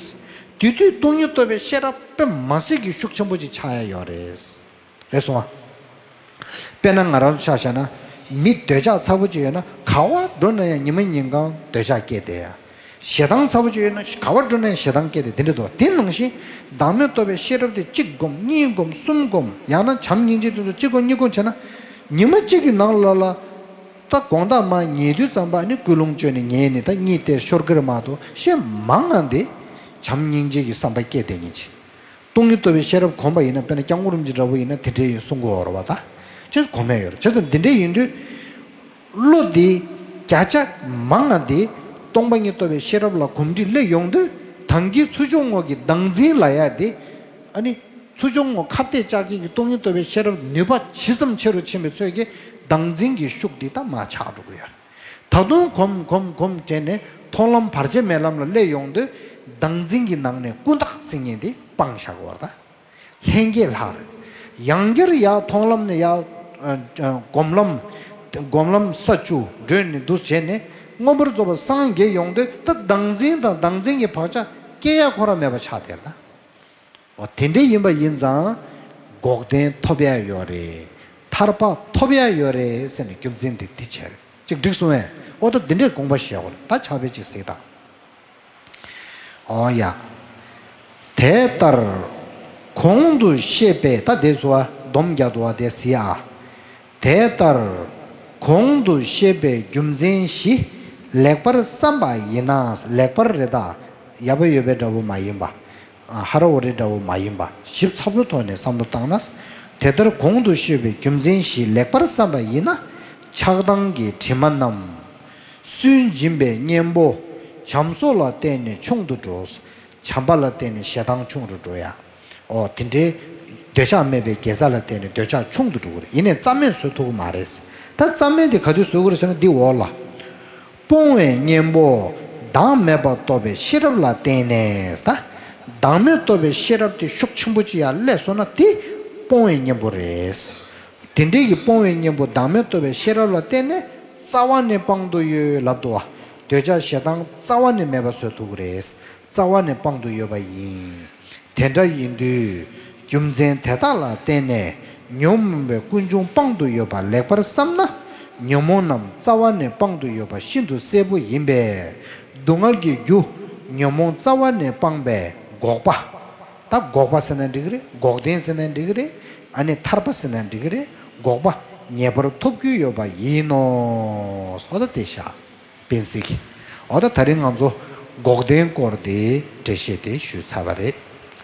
དེ་དུས་སྟོང་ཉིད་རྟོགས་པའི་ཤེས་རབ་དཔེ་མ་སྲིད་ཀྱི་ཤུགས་ཆེན་པོ་ཅིག་ཆགས་ཡ་ཡོད་རེད། རེད་སོང་ཨ། དཔེར་ན་ང་རང་ཚོ་ཆ་བཞག་ན། མི་འདོད་ཆགས་ཚ་པོ་ཅིག་ཡོད་ན་ག་བར་འགྲོ་ན་ཡང་ཉི་མ་ཉིན་གང་འདོད་ཆགས་སྐྱེ་བསྡད་ཡ། ཞེ་སྡང་ཚ་པོ་ཅིག་ཡོད་ན་ག་བར་འགྲོ་ན་ཡང་ཞེ་སྡང་སྐྱེ་བསྡད་དེ་འདྲ་འདུག་དེ་ནང་བཞིན་བདག་མེད་རྟོགས་པའི་ཤེས་རབ་དེ་གཅིག་སྒོམ་གཉིས་སྒོམ་གསུམ་སྒོམ། ཡང་ན་བྱམས་སྙིང་རྗེ་དེ་ཚོ་གཅིག་སྒོམ་གཉིས་སྒོམ་བྱས་ན། ཉི་མ་གཅིག་གི་ནང་ལ་ལ། ད་དགོང་དག་མར་ཉལ་དུས་ཙམ་པ་ནི་ཀུན་སློང་བཅོས་ནས་ཉལ་ནས་ད་གཉིད་དེ་ཤོར་གི་རེད་མ་གཏོགས་གཞན་མང་ང་འདི་བྱམས་སྙིང་རྗེ་གི་བསམ་པ་སྐྱེ་བསྡད་མཁན་ཅིག་སྟོང་ཉིད་རྟོགས་པའི་ཤེས་རབ་གོམས་པ་ཡིན་ན། དཔེར་ན་སྐྱབས་མགོན་རིན་པོ་ཆེ་འདྲ་བོ་ཡིན་ན་དེ་འདྲའི་ཡིན་གསུང་གི་ཡོད་རེད་པ། ད་ཅེས་གོམས་ཡ་ཡོད་རེད། བྱས་ཙང་འདི་འདྲའི་ཡིན་དུས། བློ་འདི་བརྒྱ་ཆ་མང་ང་འདི་སྟོང་པ་ཉིད་རྟོགས་པའི་ཤེས་རབ་ལ་གོམས་འདྲིས་སླེབས་ཡོང་དུས། དང་གི་ཚུར་ཕྱོགས་ངོས་ཀྱི་བདག་འཛིན་ལབ་ཡ་འདི། ཨ་ནི་ཚུར་ཕྱོགས་ངོས་ཁ་གཏད་བཅག་མཁན་གྱི་སྟོང་ཉིད་རྟོགས་པའི་ཤེས་རབ་ནུས་པ་ཇི་ཙམ་ཆེ་རུ་ཕྱིན་པའི་ཚོད་ཀྱིས་བདག་འཛིན་གྱི་ཤུགས་འདི་ད་མར་ཆག་འགྲོ་གི་ཡོད་རེད། ད་དུང་གོམས་གོམས་གོམས་བྱས་ནས་མཐོང་ལམ་བར་ཆད་མེད་ལམ་ལ་སླེབས་ཡོང་དུས། བདག་འཛིན་གྱི་ནང་ནས་ཀུན་བརྟགས་ཟེར་མཁན་འདི་སྤངས་བཞག་གི་ཡོད་རེད་ད། ལྷན་སྐྱེས་ལྷག་ཡང་བསྐྱར་ཡར་མཐོང་ལམ་ནས་ཡར། ཨ། ཨ། སྒོམ་ལམ། སྒོམ་ལམ་ས་བཅུ་བགྲོད་ནས་འདུག་བྱས་ནས་མངོན་པར་རྫོགས་པར་སངས་རྒྱས་ཡོང་དུས། ད་བདག་འཛིན་དང་བདག་འཛིན་གྱི་བག་ཆགས་སྐྱེ་ཡ་ཁོ་རང་མེད་པ་ཆགས་བསྡད་ད། འོ་དེ་འདྲ་ཡིན་པ་ཡིན་ཙང་། འགོག་བདེན་ཐོབ་ཡ་ཡོད་རེད། ཐར་པ་ཐོབ་ཡ་ཡོད་རེད་ཟེར་ནས་རྒྱུ་མཚན་དེ་འདི་བྱས་རེད། ཅིག་འགྲིག་སོང་ངས། འོ་ད་འདི་འདྲའི་དགོངས་པ་བཞེས་དགོས་རེད། ད་ཕྱག་དཔེ་ཅིག་གཟིགས་དང་། ཨོ་ཡ། དེ་ལྟར་གོང་དུ་བཤད་པའི། ད་དེ་ཚོ་བ་སྡོམ་རྒྱག་འདུག་བ་དེ་གཟིགས་ཨ། དེ་ལྟར་གོང་དུ་བཤད་པའི་རྒྱུ་མཚན་བཞི་ལེགས་པར་བསམ་པ་ཡིན་ན། ལེགས་པར་རེད་ད། ཡག་པོ་ཡོད་པའི་འདྲ་བོ་མ་ཡིན་པ། ཧ་ར་འོ་རེ་འདྲ་བོ་མ་ཡིན་པ། ཞིབ་ཚགས་པོའི་ཐོག་ནས་བསམ་བློ་བཏང་ན། དེ་ལྟར་གོང་དུ་བཤད་པའི་རྒྱུ་མཚན་བཞི་ལེགས་པར་བསམ་པ་ཡིན་ན། ཆགས་སྡང་གི་དྲི་མ་རྣམས། སུན་འབྱིན་པའི་གཉེན་པོ་བྱམས་སོགས་ལ་བརྟེན་ནས་ཆུང་དུ་འགྲོ། བྱམས་པ་ལ་བརྟེན་ནས་ཞེ་སྡང་ཆུང་རུ་འགྲོ་ཡ། ཨོ་དེ་འདྲའི་འདོད་ཆགས་མེད་པའི་དགེ་རྩ་ལ་བརྟེན་ནས་འདོད་ཆགས་ཆུང་དུ་འགྲོ་གི་རེད། ཡིན་ནའི་རྩ་མེད་བཟོ་ཐུབ་ཀྱི་མ་རེད། ད་རྩ་མེད་དེ་ག་དུས་བཟོ་གི་རེད་ཟེར་ན་འདི་འོག་ལ། སྤོང་བའི་གཉེན་པོ་བདག་མེད་པ་རྟོགས་པའི་ཤེས་རབ་ལ་བརྟེན་ནས། ད་བདག་མེད་རྟོགས་པའི་ཤེས་རབ་དེ་ཤུགས་ཆེན་པོ་ཅིག་ཡར་སླེབས་སོང་ན་དེ་སྤོང་བའི་གཉེན་པོ་རེད། དེ་འདྲའི་གི་སྤོང་བའི་གཉེན་པོ་བདག་མེད་རྟོགས་པའི་ཤེས་རབ་ལ་བརྟེན་ནས་རྩ་བ་ནས་སྤང་དུ་ཡོད་ལབ་འདུག་བ། འདོད་ཆགས་ཞེ་སྡང་རྩ་བ་ནས་མེད་པ་བཟོ་ཐུབ་ཀྱི་རེད། རྩ་བ་ནས་སྤང་དུ་ཡོད་པ་ཡིན། དེ་འདྲ་ཡིན་དུས། རྒྱུ་མཚན་དེ་དག་ལ་བརྟེན་ནས་ཉོན་མོངས་པའི་ཀུན་འབྱུང་སྤང་དུ་ཡོད་པ་ལེགས་པར་བསམ་ན། ཉོན་མོངས་རྣམས་རྩ་བ་ནས་སྤང་དུ་ཡོད་པ་ཤིན་ཏུ་གསལ་པོ་ཡིན་པས། སྡུག་བསྔལ་གྱི་རྒྱུ་ཉོན་མོངས་རྩ་བ་ནས་སྤངས་པའི་འགོག་པ། ད་འགོག་པ་ཟེར་ན་འགྲིག་གི་རེད། འགོག་བདེན་ཟེར་ན་འགྲིག་གི་རེད། ཨ་ནི་ཐར་པ་ཟེར་ན་འགྲིག་གི་རེད། འགོག་པ་ངེས་པར་ཐོབ་རྒྱུ་ཡོད་པ་ཡིན་ནོ། སོ་ད་དེ་བཞག་དཔེ་གཟིགས། འོ་ད་ད་རིང་ང་ཚོ་འགོག་བདེན་སྐོར་དེ་འགྲེལ་བཤད་དེ་ཞུས་ཚར་བ་རེད།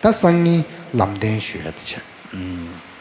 ད་སང་ཉིན་ལམ་བདེན་ཞུ་ཡ་དེ་བྱས། ཨུམ།